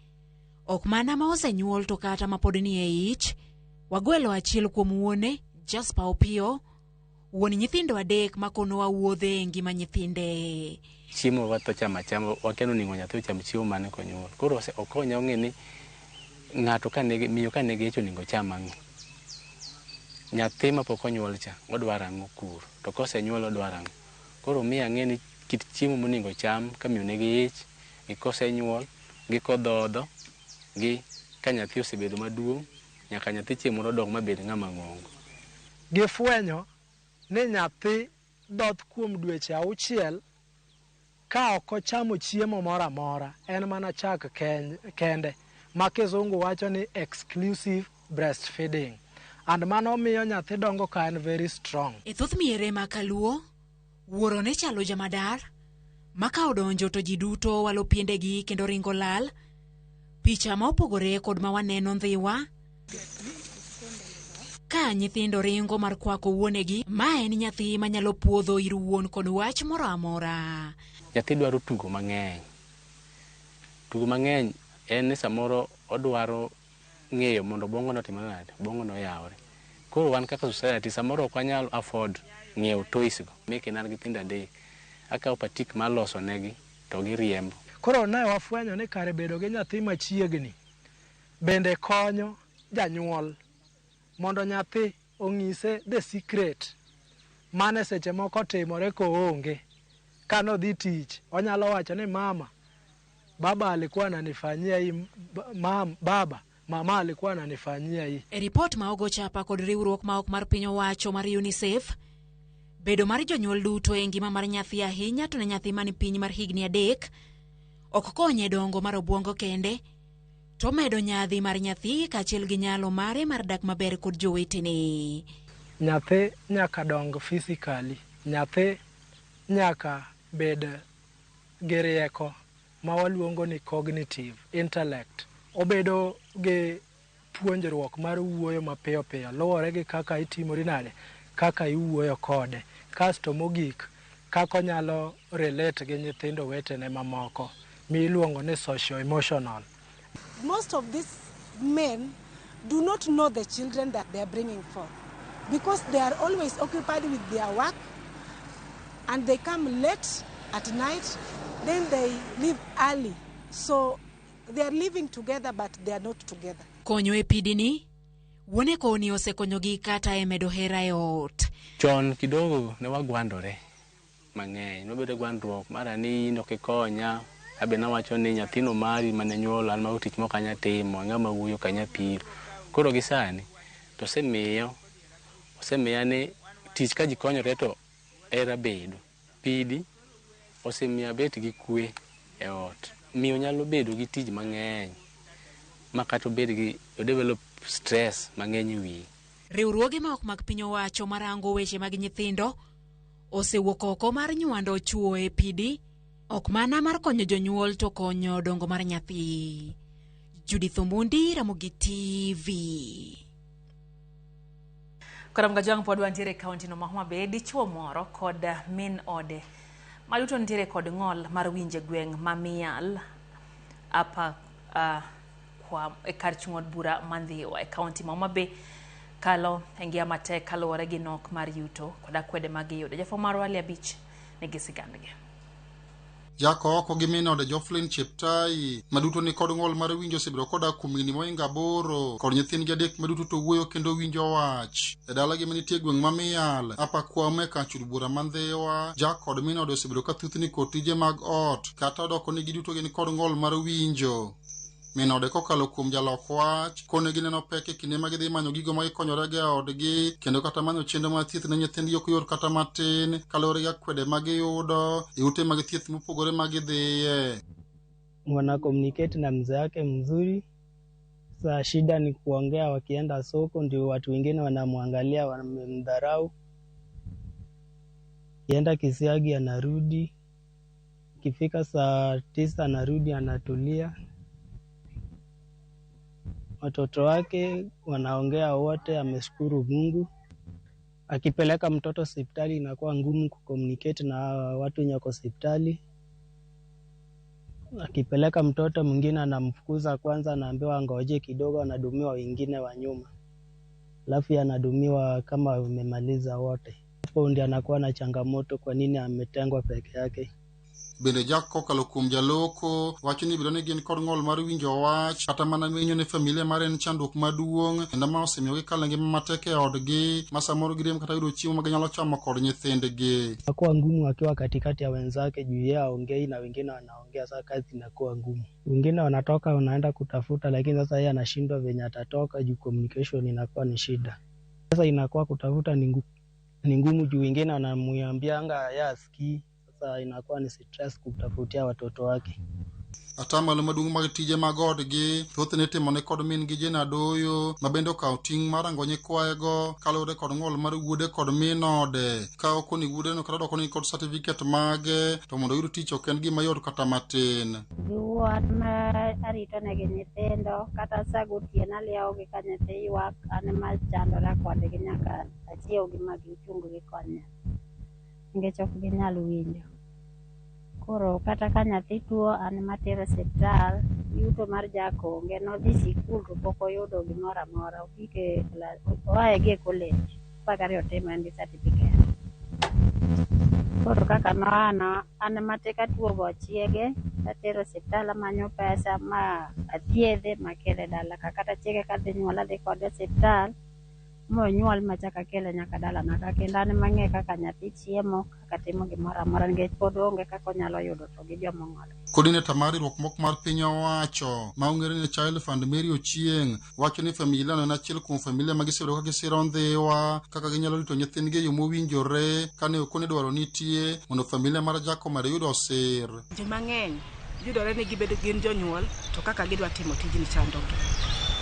ok mana ma osenyuol to kata ma pod ni e ich. Wagwelo achiel kuom wuone, Jasper Opiyo, wuon nyithindo 3 makonowa wuodhe e ngima nyithinde. Chiemo watho chamo achama, wakia ni onego nyathi ocham chiemo mane konyuol. Koro okonya ong'e ni ng'ato ka nigi, miyo ka nigi ich onego ocham ang'o. Nyathi mapok onyuol cha, odwaro ang'o kuro, to kosenyuol odwaro ang'o. Koro miyo ang'e ni kit chiemo monego ocham ka miyo nigi ich, gi kosenyuol, gi kodhodho, gi ka nyathi osebedo maduong', nyaka nyathi chieng' moro odong mabed ng'ama ng'ongo. Gifwenyo ni nyathi dhoth kuom dweche 6 ka ok ochamo chiemo moro amora, en mana chak kende, ma kizungu wacho ni exclusive breastfeeding. And mano miyo nyathi dongo ka en very strong. E thoth miere ma kaluo, wuoro ne chalo jamadar, ma ka odonjo to ji duto walo piendegi kendo ringo lal. Picha ma opogore kod ma waneno Ndhiwa. Ka nyithindo ringo mar kwako wuonegi, ma en nyathi manyalo puodho ir wuon kod wach moro amora. Nyathi dwaro tugo mang'eny. Tugo mang'eny en ni samoro odwaro ng'eyo mondo obwongo no otimre nade, obwongo no oyawre. Koro wan kaka society samoro ok wanyal afford ng'iewo toys go. Meke an gi nyithindo 3, akawo patik maloso negi to giriembo. Koro ne wafwenyo ni kare bedo gi nyathi machiegni bende konyo janyuol mondo nyathi ong'ise the secret mane seche moko timore koonge. Kanodhi tich, onyalo wacho ni mama, baba alikuwa ananifanyia hii, baba, mama alikuwa ananifanyia hii. E ripot ma ogo chapa kod riwruok ma ok mar piny owacho mar UNICEF, bedo mar jonyuol duto e ngima mar nyathi ahinya to ne nyathi mani piny mar higni 3 ok konye dongo mar obwongo kende, to medo nyadhi mar nyathi kaachiel gi nyalo mare mar dak maber kod jowetene. Nyathi nyaka dong physically, nyathi nyaka bed gi rieko ma waluongo ni cognitive intellect. Obedo gi puonjruok mar wuoyo mapiyo piyo luwore gi kaka itimori nade, kaka iwuoyo kode. Kasto mogik, kaka onyalo relate gi nyithindo wetene mamoko miluongo ni socio emotional. Most of these men do not know the children that they are bringing forth because they are always occupied with their work and they come late at night, then they leave early. So they are living together but they are not together. Konyo e pidini, wuone koni osekonyogi kata e medo hera e ot. Chon kidogo ne wagwandore mang'eny, wabedo gwandruok mara ni in ok ikonya, abe nawacho ni nyathino mari mane nyuolo an mago tich mok anya timo, ang'ama wuoyo ok anya piro. Koro gi sani to osemiya ni tich ka ji konyore to hera bedo. Pidi osemiyo abet gi kwe e ot. Miyo nyalo bedo gi tich mang'eny ma kata obed gi o develop stress mang'eny e wiye. Riwruoge ma ok mag piny owacho marango weche mag nyithindo osewuok oko mar nywando chuo e pidi, ok mana mar konyo jonyuol to konyo dongo mar nyathi. Judith Omundi, Ramogi TV. Koro Mgajwang' pod wantiere e kaunti no ma Homa Bay, dichuo moro kod min ode maduto nitiere kod ng'ol mar winje gweng' ma Mial apa kwa e kar chung' od bura ma Ndhiwa e kaunti ma Homa Bay kalo e ngima matek kaluwore gi nok mar yuto kod akwede ma giyudo. Jafwambo marwa Ali Abich nigi sigandgi. Jakoko gi min ode Jocelyn Cheptai maduto ni kod ng'ol mar winjo osebedo kodak kuom higni mohingo 8 kod nyithindgi 3 maduto to wuoyo kendo winjo wach. E dalagi manitie e gweng' ma Mial, apa Kwame kar chud bura ma Ndhiwa, Jack kod min ode osebedo ka thuthni kod tije mag ot, kata odoko ni giduto gin kod ng'ol mar winjo. Min ode kokalo kuom jalok wach kone gineno pek e kinde ma gidhi manyo gigo ma gikonyorego e odgi kendo kata manyo chenro mar thieth ne nyithindgi ok yot kata matin kaluwore gi akwede ma giyudo e ute mag thieth mopogore ma gidhiye. Wana communicate na mzee yake mzuri. Sa shida ni kuongea, wakienda soko ndio watu wengine wanamwangalia, wamemdharau. Kienda Kisiagi anarudi, ikifika saa 9 anarudi, anatulia. Watoto wake wanaongea wote, ameshukuru Mungu. Akipeleka mtoto hospitali inakuwa ngumu kucommunicate na watu wenye wako hospitali. Akipeleka mtoto mwingine anamfukuza kwanza, anaambiwa angoje kidogo, anadumiwa wengine wa nyuma, alafu anadumiwa kama wamemaliza wote. Hapo ndio anakuwa na changamoto, kwa nini ametengwa peke yake. Bende Jack kokalo kuom jaloko wacho ni bedo ni gin kod ng'ol mar winjo wach kata mana menyo ne familia mare en chandruok maduong' kendo ma osemiyo gikalo ngima matek e odgi ma samoro girem kata yudo chiemo ma ginyalo chamo kod nyithindgi. Inakuwa ngumu akiwa katikati ya wenzake juu yeye haongei na wengine wanaongea, sasa kazi inakuwa ngumu. Wengine wanatoka wanaenda kutafuta, lakini sasa yeye anashindwa venye atatoka juu communication inakuwa ni shida. Sasa inakuwa kutafuta ni ngumu juu wengine wanamuambianga yeye asikii. Sasa inakuwa ni stress kutafutia watoto wake. Atamalo maduong' mag tije mag odgi thothne itimone kod min gi Jane Adoyo ma bende okawo ting' mar rango nyikwayego kaluwore kod ng'ol mar wuode kod min ode ka ok onego wuodeno kata doko ni kod certificate mage to mondo oyud tich ok en gima yot kata matin. Giwuon ma arito negi nyithindo kata sa gotieno aliewogi ka nyathi ywak an ema chandora kodgi nyaka achiewgi ma gichung gikonya nikech ok ginyal winjo. Koro kata ka nyathi tuo an ema atere osiptal, yuto mar Jack onge, nodhi sikul to pok oyudo gimoro amora, ogik e oaye gi e college, 12 otimo en gi certificate. Koro kaka noa no, an ema tek atuogo chiege, atero osiptal amanyo pesa ma athiedhe makele dala ka, kata chiege kadhi nyuol adhi kode osiptal monyuol machak akele nyaka dalana ka, kendo an ema ang'e kaka nyathi chiemo, kaka timo gimoro amora nikech pod onge kaka onyalo yudo to gi joma ong'ol. Coordinator mar riwruok moko mar piny owacho ma ong'ere ni Child Fund Mary Ochieng' wacho ni familia no en achiel kuom familia ma gisebedo ka gisiro ndhiwa kaka ginyalo rito nyithindgi e yo mowinjore kane okone dwaro nitie mondo familia mar Jack omed yudo sir. Ji mang'eny yudore ni gibedo gin jonyuol to kaka gidwa timo tijni chandogi.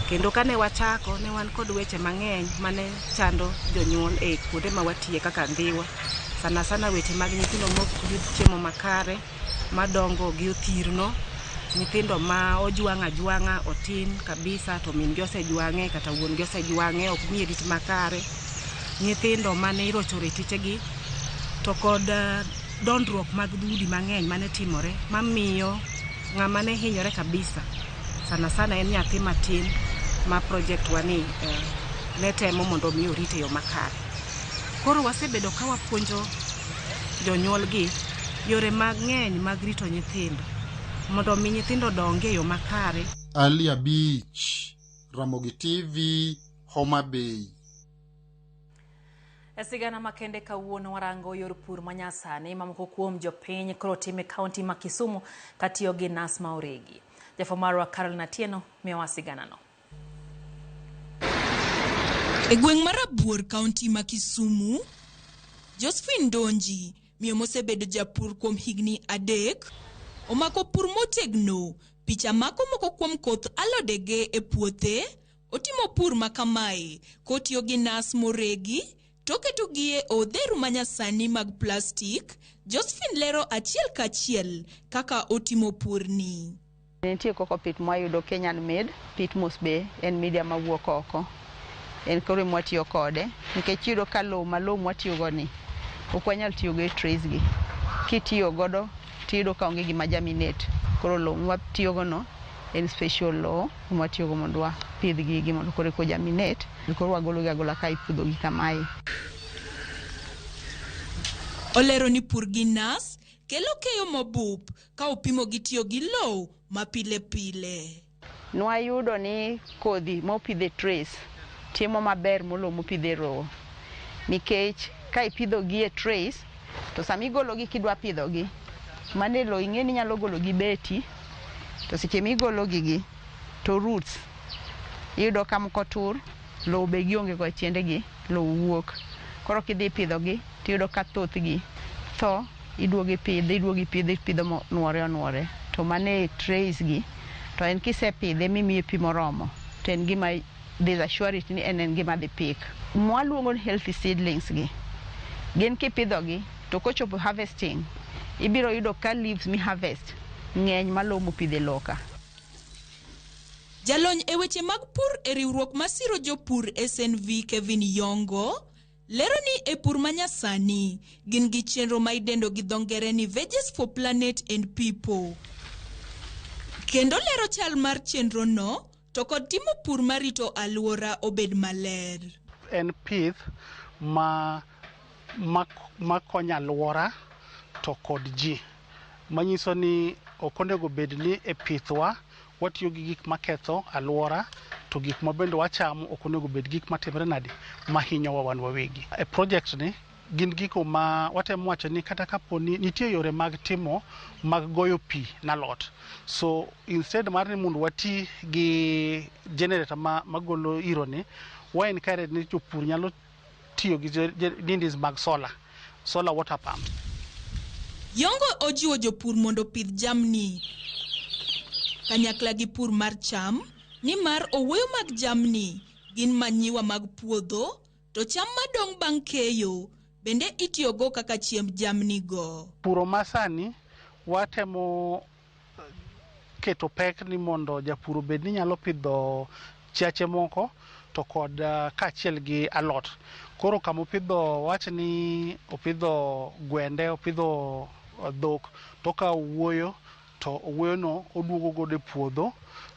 Kendo kane wachako ne wan kod weche mang'eny mane chando jonyuol e kuonde ma watiye kaka Ndhiwa. Sana sana weche mag nyithindo mok yud chiemo makare, madongo gi othirno, nyithindo ma ojwang' ajwang'a otin kabisa to min gi osejwang'e kata wuon gi osejwang'e ok miye rit makare, nyithindo mane irocho retichegi to kod dondruok mag dhoudi mang'eny mane timore mamiyo ng'ama ne hinyore kabisa sana sana en nyathi matin ma project wani ne temo mondo mi orit e yo makare. Koro wasebedo ka wapuonjo jonyuolgi yore mang'eny mag rito nyithindo mondo mi nyithindo odong e yo makare. Ali Abich, Ramogi TV, Homa Bay. E sigana makende kawuono warango yor pur manyasani ma moko kuom jopiny koro timo e kaunti ma Kisumu katiyo gi nas ma oregi. Jafwambo marwa Caroline Atieno miyowa siganano. E gweng' mar Abuor, kaunti ma Kisumu, Josephine Donji, miyo mosebedo japur kuom higni 3, omako pur motegno. Picha mako moko kuom koth alodege e puothe, otimo pur makamae kotiyo gi nas moregi to oketogi e odheru manyasani mag plastik. Josephine lero achiel kachiel kaka otimo purni. Nitie coco peat mwayudo Kenyan made, peat moss be en media mawuok oko. En koro mwatiyo kode nikech iyudo ka lowo ma lowo mwatiyo go ni ok wanyal tiyo go e trays gi. Kitiyo godo tiyudo ka onge gima germinate. Koro lowo mwatiyo go no en special lowo mwatiyo go mondo wapidh gigi mondo koro eka germinate. Koro wagolo gi agola ka ipudho gi kamae. Olero ni pur gi nas kelo keyo mabup ka opimo gi tiyo gi lowo mapile pile. Nwayudo ni kodhi mopidh e trays timo maber moloyo mopidh e rowo. Nikech ka ipidho gi e trays to sama igolo gi kidwa pidho gi mane lowo ing'e ni inyalo golo gi beti to seche migolo gi gi To roots iyudo ka moko tur, lowo be gionge go e tiendegi, lowo wuok. Koro kidhi pidhogi tiyudo ka thothgi tho, iduogo ipidho, iduogo ipidho, ipidho monuore onuore. To mano e trays gi, to en kisepidhe mimiye pi moromo, to en gima there's a surety ni en en gima dhi pick. Mwaluongo ni healthy seedlings gi, gin kipidhogi to kochopo harvesting, ibiro yudo ka leaves mi harvest ng'eny malo mopidh e lowo ka. Jalony e weche mag pur e riwruok masiro jopur SNV Kevin Yongo lero ni e pur manyasani gin gi chenro ma idendo gi dho ngere ni Veggies for Planet and People. Kendo lero chal mar chenrono to kod timo pur marito alwora obed maler. En pith ma konyo alwora to kod ji. Manyiso ni ok onego bed ni e pithwa watiyo gi gik maketho alwora to gik ma bende wachamo ok onego bed gik matimre nade mahinyowa wan wawegi. E project ni gin gigo ma watemo wacho ni kata kapo ni nitie yore mag timo mag goyo pi nalot. So instead mar ni mondo wati gi generator ma magolo iro ni, wa encourage ni jopur nyalo tiyo gi nindis mag solar, solar water pump. Yongo ojiwo jopur mondo opidh jamni kanyakla gi pur mar cham nimar owuoyo mag jamni gin manyiwa mag puodho to cham madong' bang' keyo bende itiyogo kaka chiemb jamni go. Puro masani watemo keto pek ni mondo japur obed ni nyalo pidho chiache moko to kod kaachiel gi alot. Koro kama opidho wach ni opidho gwende, opidho dhok, to okawo owuoyo to owuoyono oduogo godo e puodho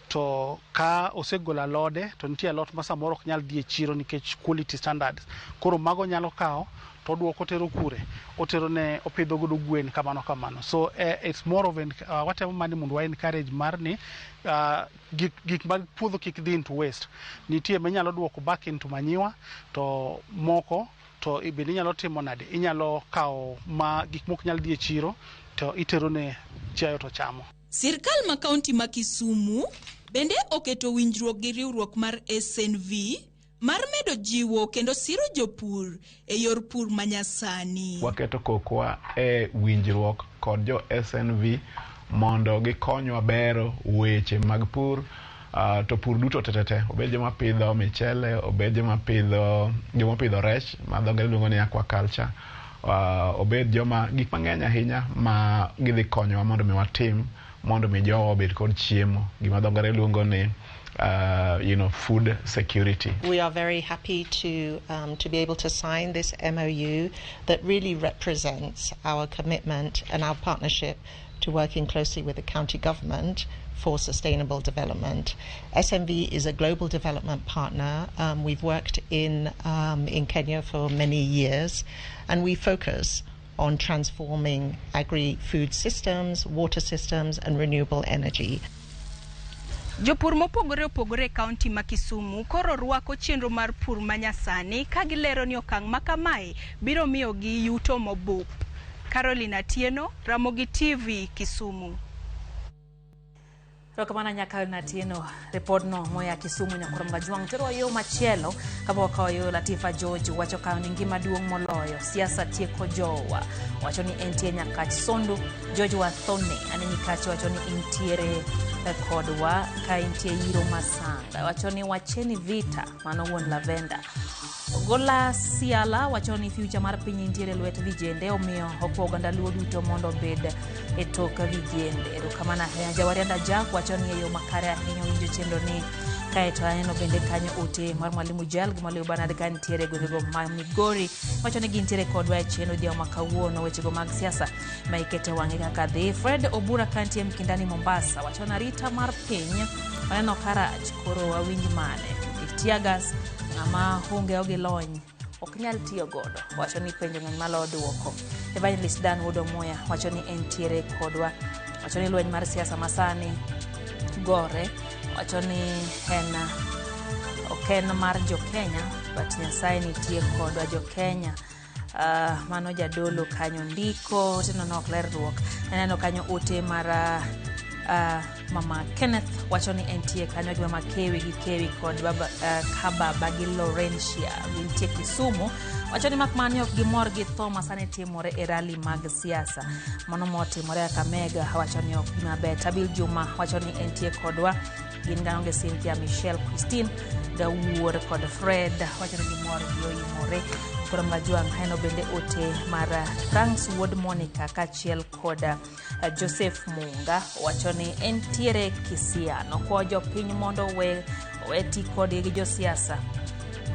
to ka osegolo alode to nitie alot ma samoro ok nyal dhi e chiro nikech quality standards. Koro mago nyalo kawo to oduoko otero kure, otero ne opidho godo gwen kamano kamano. So it's more of watemo mana ni mondo wa encourage mar ni gik mag puodho kik dhi into waste. Nitie minyalo duoko back into manyiwa to moko to bende inyalo timo nade, inyalo kawo ma gik mok nyal dhi e chiro to itero ne chiayo to chamo. Sirkal ma kaunti ma Kisumu bende oketo winjruok gi riwruok mar SNV mar medo jiwo kendo siro jopur e yor pur manyasani. Waketo kokwa e winjruok kod jo SNV mondo gikonywa bero weche mag pur, to pur duto tetete, obed joma pidho michele, obed joma pidho rech ma dho ngere luongo ni aquaculture, obed joma gik mang'eny ahinya ma gidhi konyowa mondo mi watim mondo mi jowa obed kod chiemo, gima dho ngere luongo ni food security. We are very happy to be able to sign this MOU that really represents our commitment and our partnership to working closely with the county government for sustainable development. SMV is a global development partner. We've worked in Kenya for many years, and we focus on transforming agri-food systems, water systems, and renewable energy. Jopur mopogore opogore e kaunti ma Kisumu koro rwako chenro mar pur manyasani ka gilero ni okang' ma kamae biro miyogi yuto mobup. Caroline Atieno, Ramogi TV, Kisumu. Erokamano nyaka Atieno, ripodno moya Kisumu nyakoro Mgajwang' tero yo machielo kapok wakawo yo Latifa George wacho ka ni ngima duong' moloyo siasa tieko jowa, wacho ni entie Nyakach Sondu. George Wathone aneni kacho wacho ni intiere kodwa ka intie Yiro Masanga, wacho ni wacheni vita, mano wuon Lavenda. Gola Siala wacho ni future mar piny intiere lwet vijende, omiyo okwa oganda Luo duto mondo obed e tok vijende. Erokamano ahinya. Jawarianda Jack wacho ni e yo makare ahinya winjo chenro ni kaeto aneno bende kanyo ote mar Mwalimu Jal gi Mwalimu Bernard ka nitiere gwengego ma Migori, wacho ni gintiere kodwa e chenro odhiambo ma kawuono wechego mag siasa ma ikete wang'e kaka dhi. Fred Obura kantie Mkindani Mombasa wacho ni arita mar piny waneno karach, koro wawinj mane. Tiagas ng'ama onge gi lony ok nyal tiyo godo, wacho ni penjo ng'eny malo duoko. Evangelist Dan Wuod Omuya wacho ni entiere kodwa, wacho ni lweny mar siasa masani gore, wacho ni en ok en mar jo Kenya but Nyasaye nitie kodwa jo Kenya. Mano jadolo kanyo ndiko teno nok lerruok. Aneno kanyo ote mar Mama Kenneth wacho ni entie kanyo gi Mama Kewi gi Kewi kod baba, Kababa gi Laurentia gintie Kisumu. Wacho ni mak mani ok gimor gi tho ma sani timore e rali mag siasa. Mano motimore Kakamega wacho ni ok maber. Tabil Juma wacho ni entie kodwa gin ganonge Cynthia, Michelle, Christine Gawuor kod Fred wacho ni gimor gi oimore. Koro Mgajwang' heno bende ote mar Franks wuod Monica kaachiel kod Joseph Munga wacho ni entiere Kisia. Nokwayo jopiny mondo owe ti kodgi gi josiasa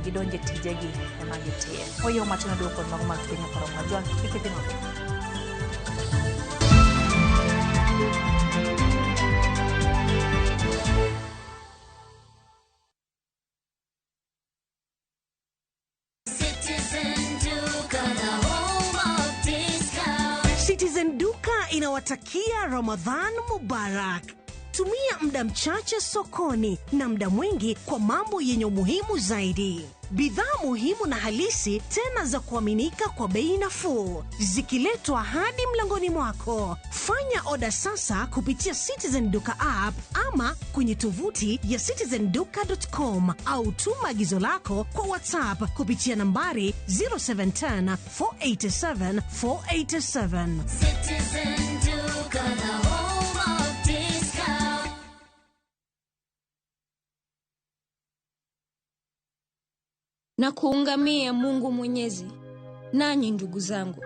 gidonje tijegi ema gitiye. Oyo matin oduoko kod mago mag piny koro Mgajwang' kik idhi mabor. Citizen Duka inawatakia Ramadhan Mubarak. Tumia muda mchache sokoni na muda mwingi kwa mambo yenye umuhimu zaidi. Bidhaa muhimu na halisi tena za kuaminika kwa bei nafuu, zikiletwa hadi mlangoni mwako. Fanya oda sasa kupitia Citizen Duka app ama kwenye tovuti ya citizenduka.com au tuma agizo lako kwa WhatsApp kupitia nambari 0710 487 487. Citizen Duka, the home of discount. Na kuungamia Mungu Mwenyezi, nanyi ndugu zangu,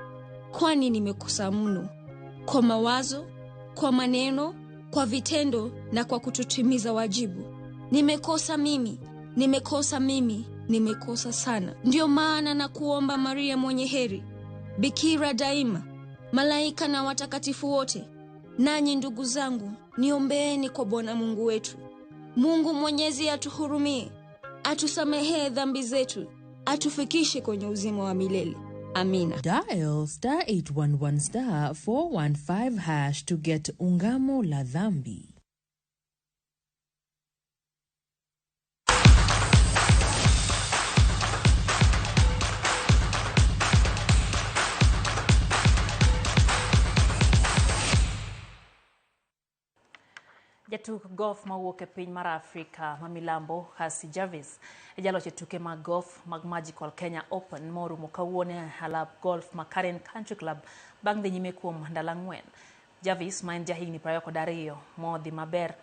kwani nimekosa mno kwa mawazo, kwa maneno, kwa vitendo na kwa kutotimiza wajibu. Nimekosa mimi, nimekosa mimi, nimekosa sana. Ndiyo maana na kuomba Maria mwenye heri, bikira daima, malaika na watakatifu wote, nanyi ndugu zangu, niombeeni kwa Bwana Mungu wetu. Mungu Mwenyezi atuhurumie, atusamehee dhambi zetu, atufikishe kwenye uzima wa milele. Amina. Dial star 811 star 415 hash to get Ungamo la Dhambi. Jatuk golf mawuok e piny mar Afrika ma milambo Hasi Jarvis e jaloch e tuke mag golf mag Magical Kenya Open morumo kawuono e alap golf ma Karen Country Club bang' dhi nyime kuom ndalo ang'wen. Jarvis ma en jahigni 22 modhi maber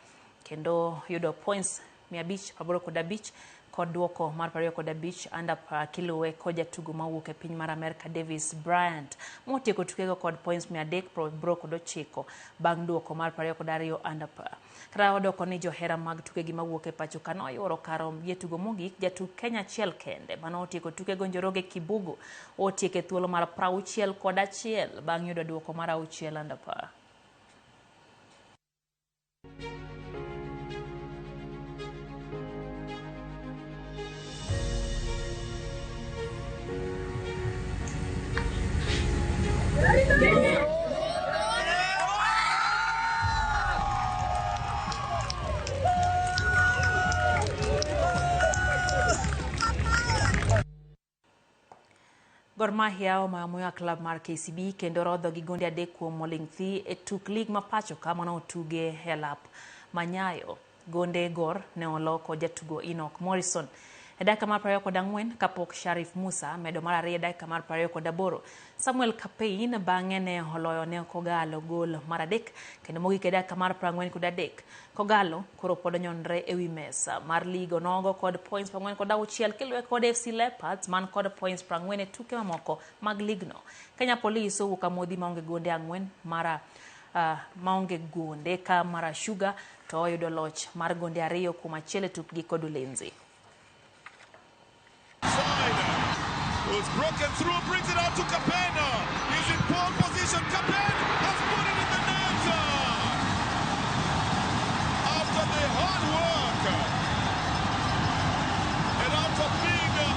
kendo yudo points 585 kod duoko mar 25 under par kiluwe kod jatugo mawuok e piny mar Amerka Davis Bryant motieko tukego kod points 389 bang' duoko mar 22 under par. Kata odoko ni johera mag tukegi mawuok e pacho ka noyuoro kar romb tugo mogik, jatug Kenya achiel kende mane otieko tukego Njoroge Kibugu otieko e thuolo mar 61 bang' yudo duoko mar 6 under par. Gor Mahia omayo muya club mar KCB kendo rodho gi gonde 3 kuom oling' thi e tuk lig ma pacho ka mane otuge e lap Manyayo. Gonde Gor ne oloko jatugo Enoch Morrison e dakika mar 24 kapok Sharif Musa medo mar 2 e dakika mar 28. Samuel Kapein bang'e ne oloyo ne Kogalo gol mar 3 kendo mogik e dakika mar 43. Kogalo koro pod onyonre ewi mesa mar lig onogo kod points 46 kiluwe kod FC Leopards man kod points 40 e tuke mamoko mag ligno. Kenya Police owuok amodhi maonge gonde 4 mara maonge gonde ka Mara Sugar to oyudo loch mar gonde 2 kuom 1 e tukgi kod Ulinzi. Was broken through, brings it out to Capena. He's in pole position. Capena has put it in the net. After the hard work and after being the...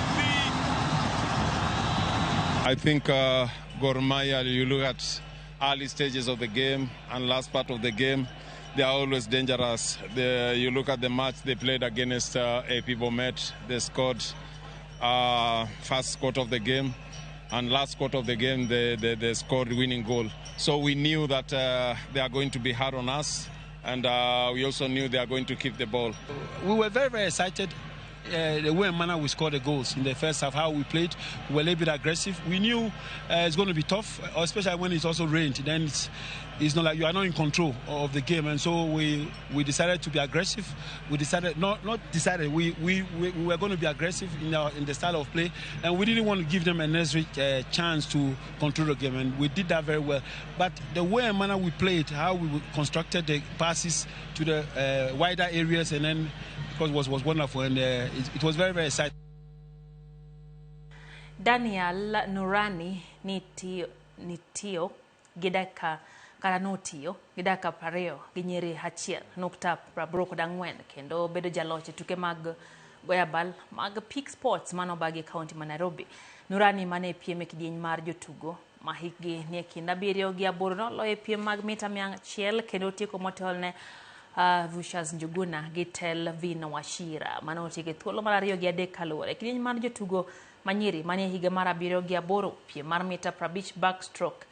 I think Gor Mahia, you look at early stages of the game and last part of the game, they are always dangerous. You look at the match they played against AP Bomet, they scored first quarter of the game and last quarter of the game they scored winning goal. So we knew that they are going to be hard on us, And we also knew they are going to keep the ball. We were very, very excited. The way and manner we scored the goals in the first half, how we played, we were a little bit aggressive. We knew it's going to be tough, especially when it's also rained. Then it's not like you are not in control of the game. And so we decided to be aggressive. We decided, not decided, we were going to be aggressive in the style of play. And we didn't want to give them a necessary chance to control the game. And we did that very well. But the way and manner we played, how we constructed the passes to the wider areas, and then because was wonderful, and it was very, very exciting. Daniel Nurani nitiyo gi dakika kata notiyo gi dakika 20 gi nyiri 1.84 kendo bedo jaloch e tuke mag goyo abal mag Peak Sports manobagi e kaunti ma Nairobi. Nurani mane piem e kidieny mar jotugo ma hikgi nie kind 7 gi 8 noloyo e piem mag mita 100 kendo otieko motelne Vushas Njuguna gi Telvin Wachira mane otieko e thuolo mar 2 gi 3 kaluwore. Kidieny mar jotugo manyiri manie higa mar 7 gi 8 piem mar mita 50 backstroke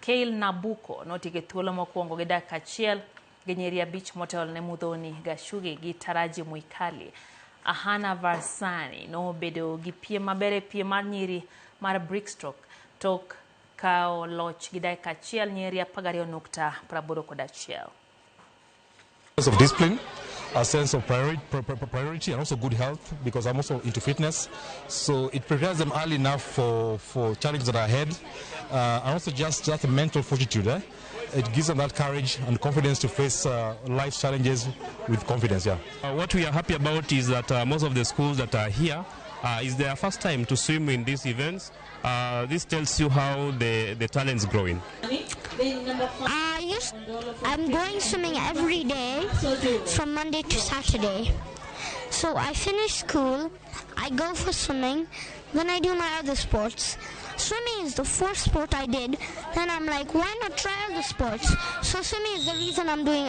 Keil Nabuko notieko e thuolo mokwongo gi dakika 1 gi nyiri 5 motelne Muthoni Gashugi gi Taraji Mwikali. Ahana Varsani nobedo gi piem maber e piem mar nyiri mar brickstroke tok kawo loch gi dakika 1 nyiri 12.81. Sense of discipline, a sense of priority, and also good health, because I'm also into fitness. So it prepares them early enough for challenges that are ahead, and also just that mental fortitude. It gives them that courage and confidence to face life's challenges with confidence. Yeah. What we are happy about is that most of the schools that are here is their first time to swim in these events. This tells you how the talent's growing. I'm going swimming every day from Monday to Saturday. So I finish school, I go for swimming, then I do my other sports. Swimming is the fourth sport I did. Then I'm like, why not try other sports? So swimming is the reason I'm doing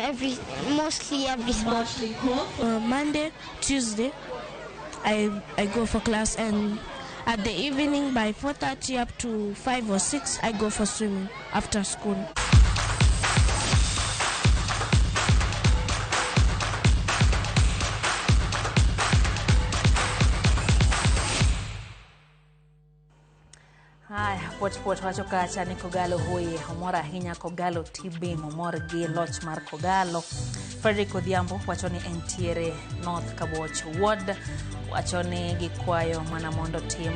mostly every sport. Monday, Tuesday, I go for class, and at the evening by 4:30 up to 5 or 6, I go for swimming after school. Haya, pot wacho kacha ni Kogalo hoye omor ahinya. Kogalo TB omor gi loch mar Kogalo. Frederick Odhiambo wacho ni entiere North Kaboch Ward, wacho ni gikwayo mana mondo tim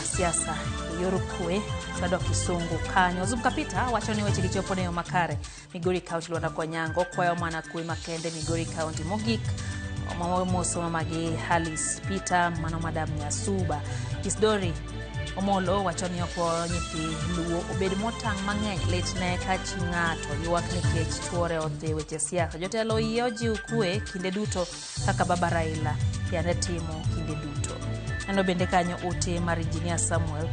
siasa e yor kwe. Twadok Kisungu kanyo. Zub Kapita wacho ni weche gichopo ne yo makare Migori County. Lwanda Konyango kwayo mana kwe makende Migori County. Mogik moso magi Halis Peter mano Madam Nyasuba. Isdori Omolo wacho ni ok nyithi Luo obed motang' mang'eny lit ne ka chi ng'ato ywak nikech chuore odhi weche siasa. Jotelo yie ojiw kwe kinde duto kaka baba Raila yande timo kinde duto. Neno bende kanyo ote mar Engineer Samuel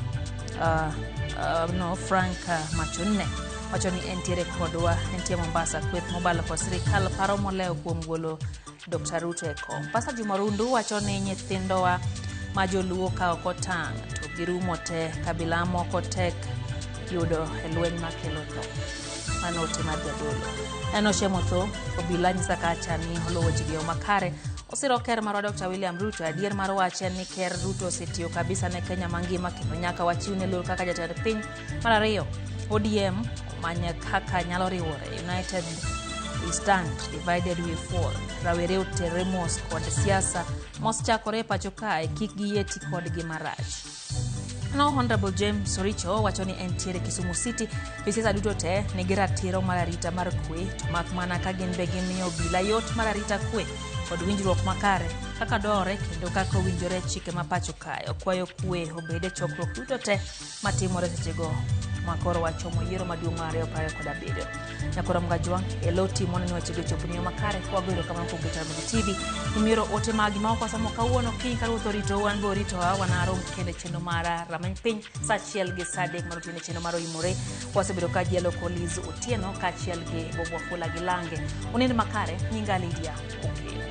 Frank Machunne wacho ni entiere kodwa, entie Mombasa. Kweth mobalo kod sirikal paro molewo kuom golo Dr. Ruto e kom. Pastor Juma Rundu wacho ni nyithindowa ma joluo ka ok otang' to girumo te, kabila moko tek yudo e lweny makelo tho. Mano ote mar jadolo. Neno Shemotho obila nyisa kacha ni oluwo weche gi makare. Osiro ker marwa Dr. William Ruto. Adier mar wach en ni ker Ruto osetiyo kabisa ne Kenya mangima kendo nyaka wachiwne luor kaka jatend piny. Mar ariyo, ODM omany kaka nyalo riwore. United we stand, divided we fall. Rawere oterre mos kod siasa mos chakore e pacho kae, kik giyie ti kodgi marach. No Honorable James Oricho wacho ni entiere Kisumu City. Josiasa duto te nigi ratiro mar arita mar kwe, to mak mana ka gin be gimiyo obila yot mar arita kwe kod winjruok makare kaka dwarore kendo kaka owinjore chike ma pacho kae. Okwayo kwe obed e chokruok duto te matimore sechego makoro wachomo yiero maduong' mar 2027. Nyakora Mgajwang' e lo timo ni weche gi ochopo ni yo makare. Wago erokamano kuom keto Ramogi TV. Imioro ote magi ma ok wasomo kawuono. Kiny ka Ruoth orito wan be oritowa. Wanarom kendo e chenro mar Rameny Piny sa 1 gi sa 3 mar otieno e chenro mar Oimore. Wasebedo ka jialo Liz Otieno kaachiel gi Bob Wafula gi Lange. Unind makare. Nyinga Lydia Okello.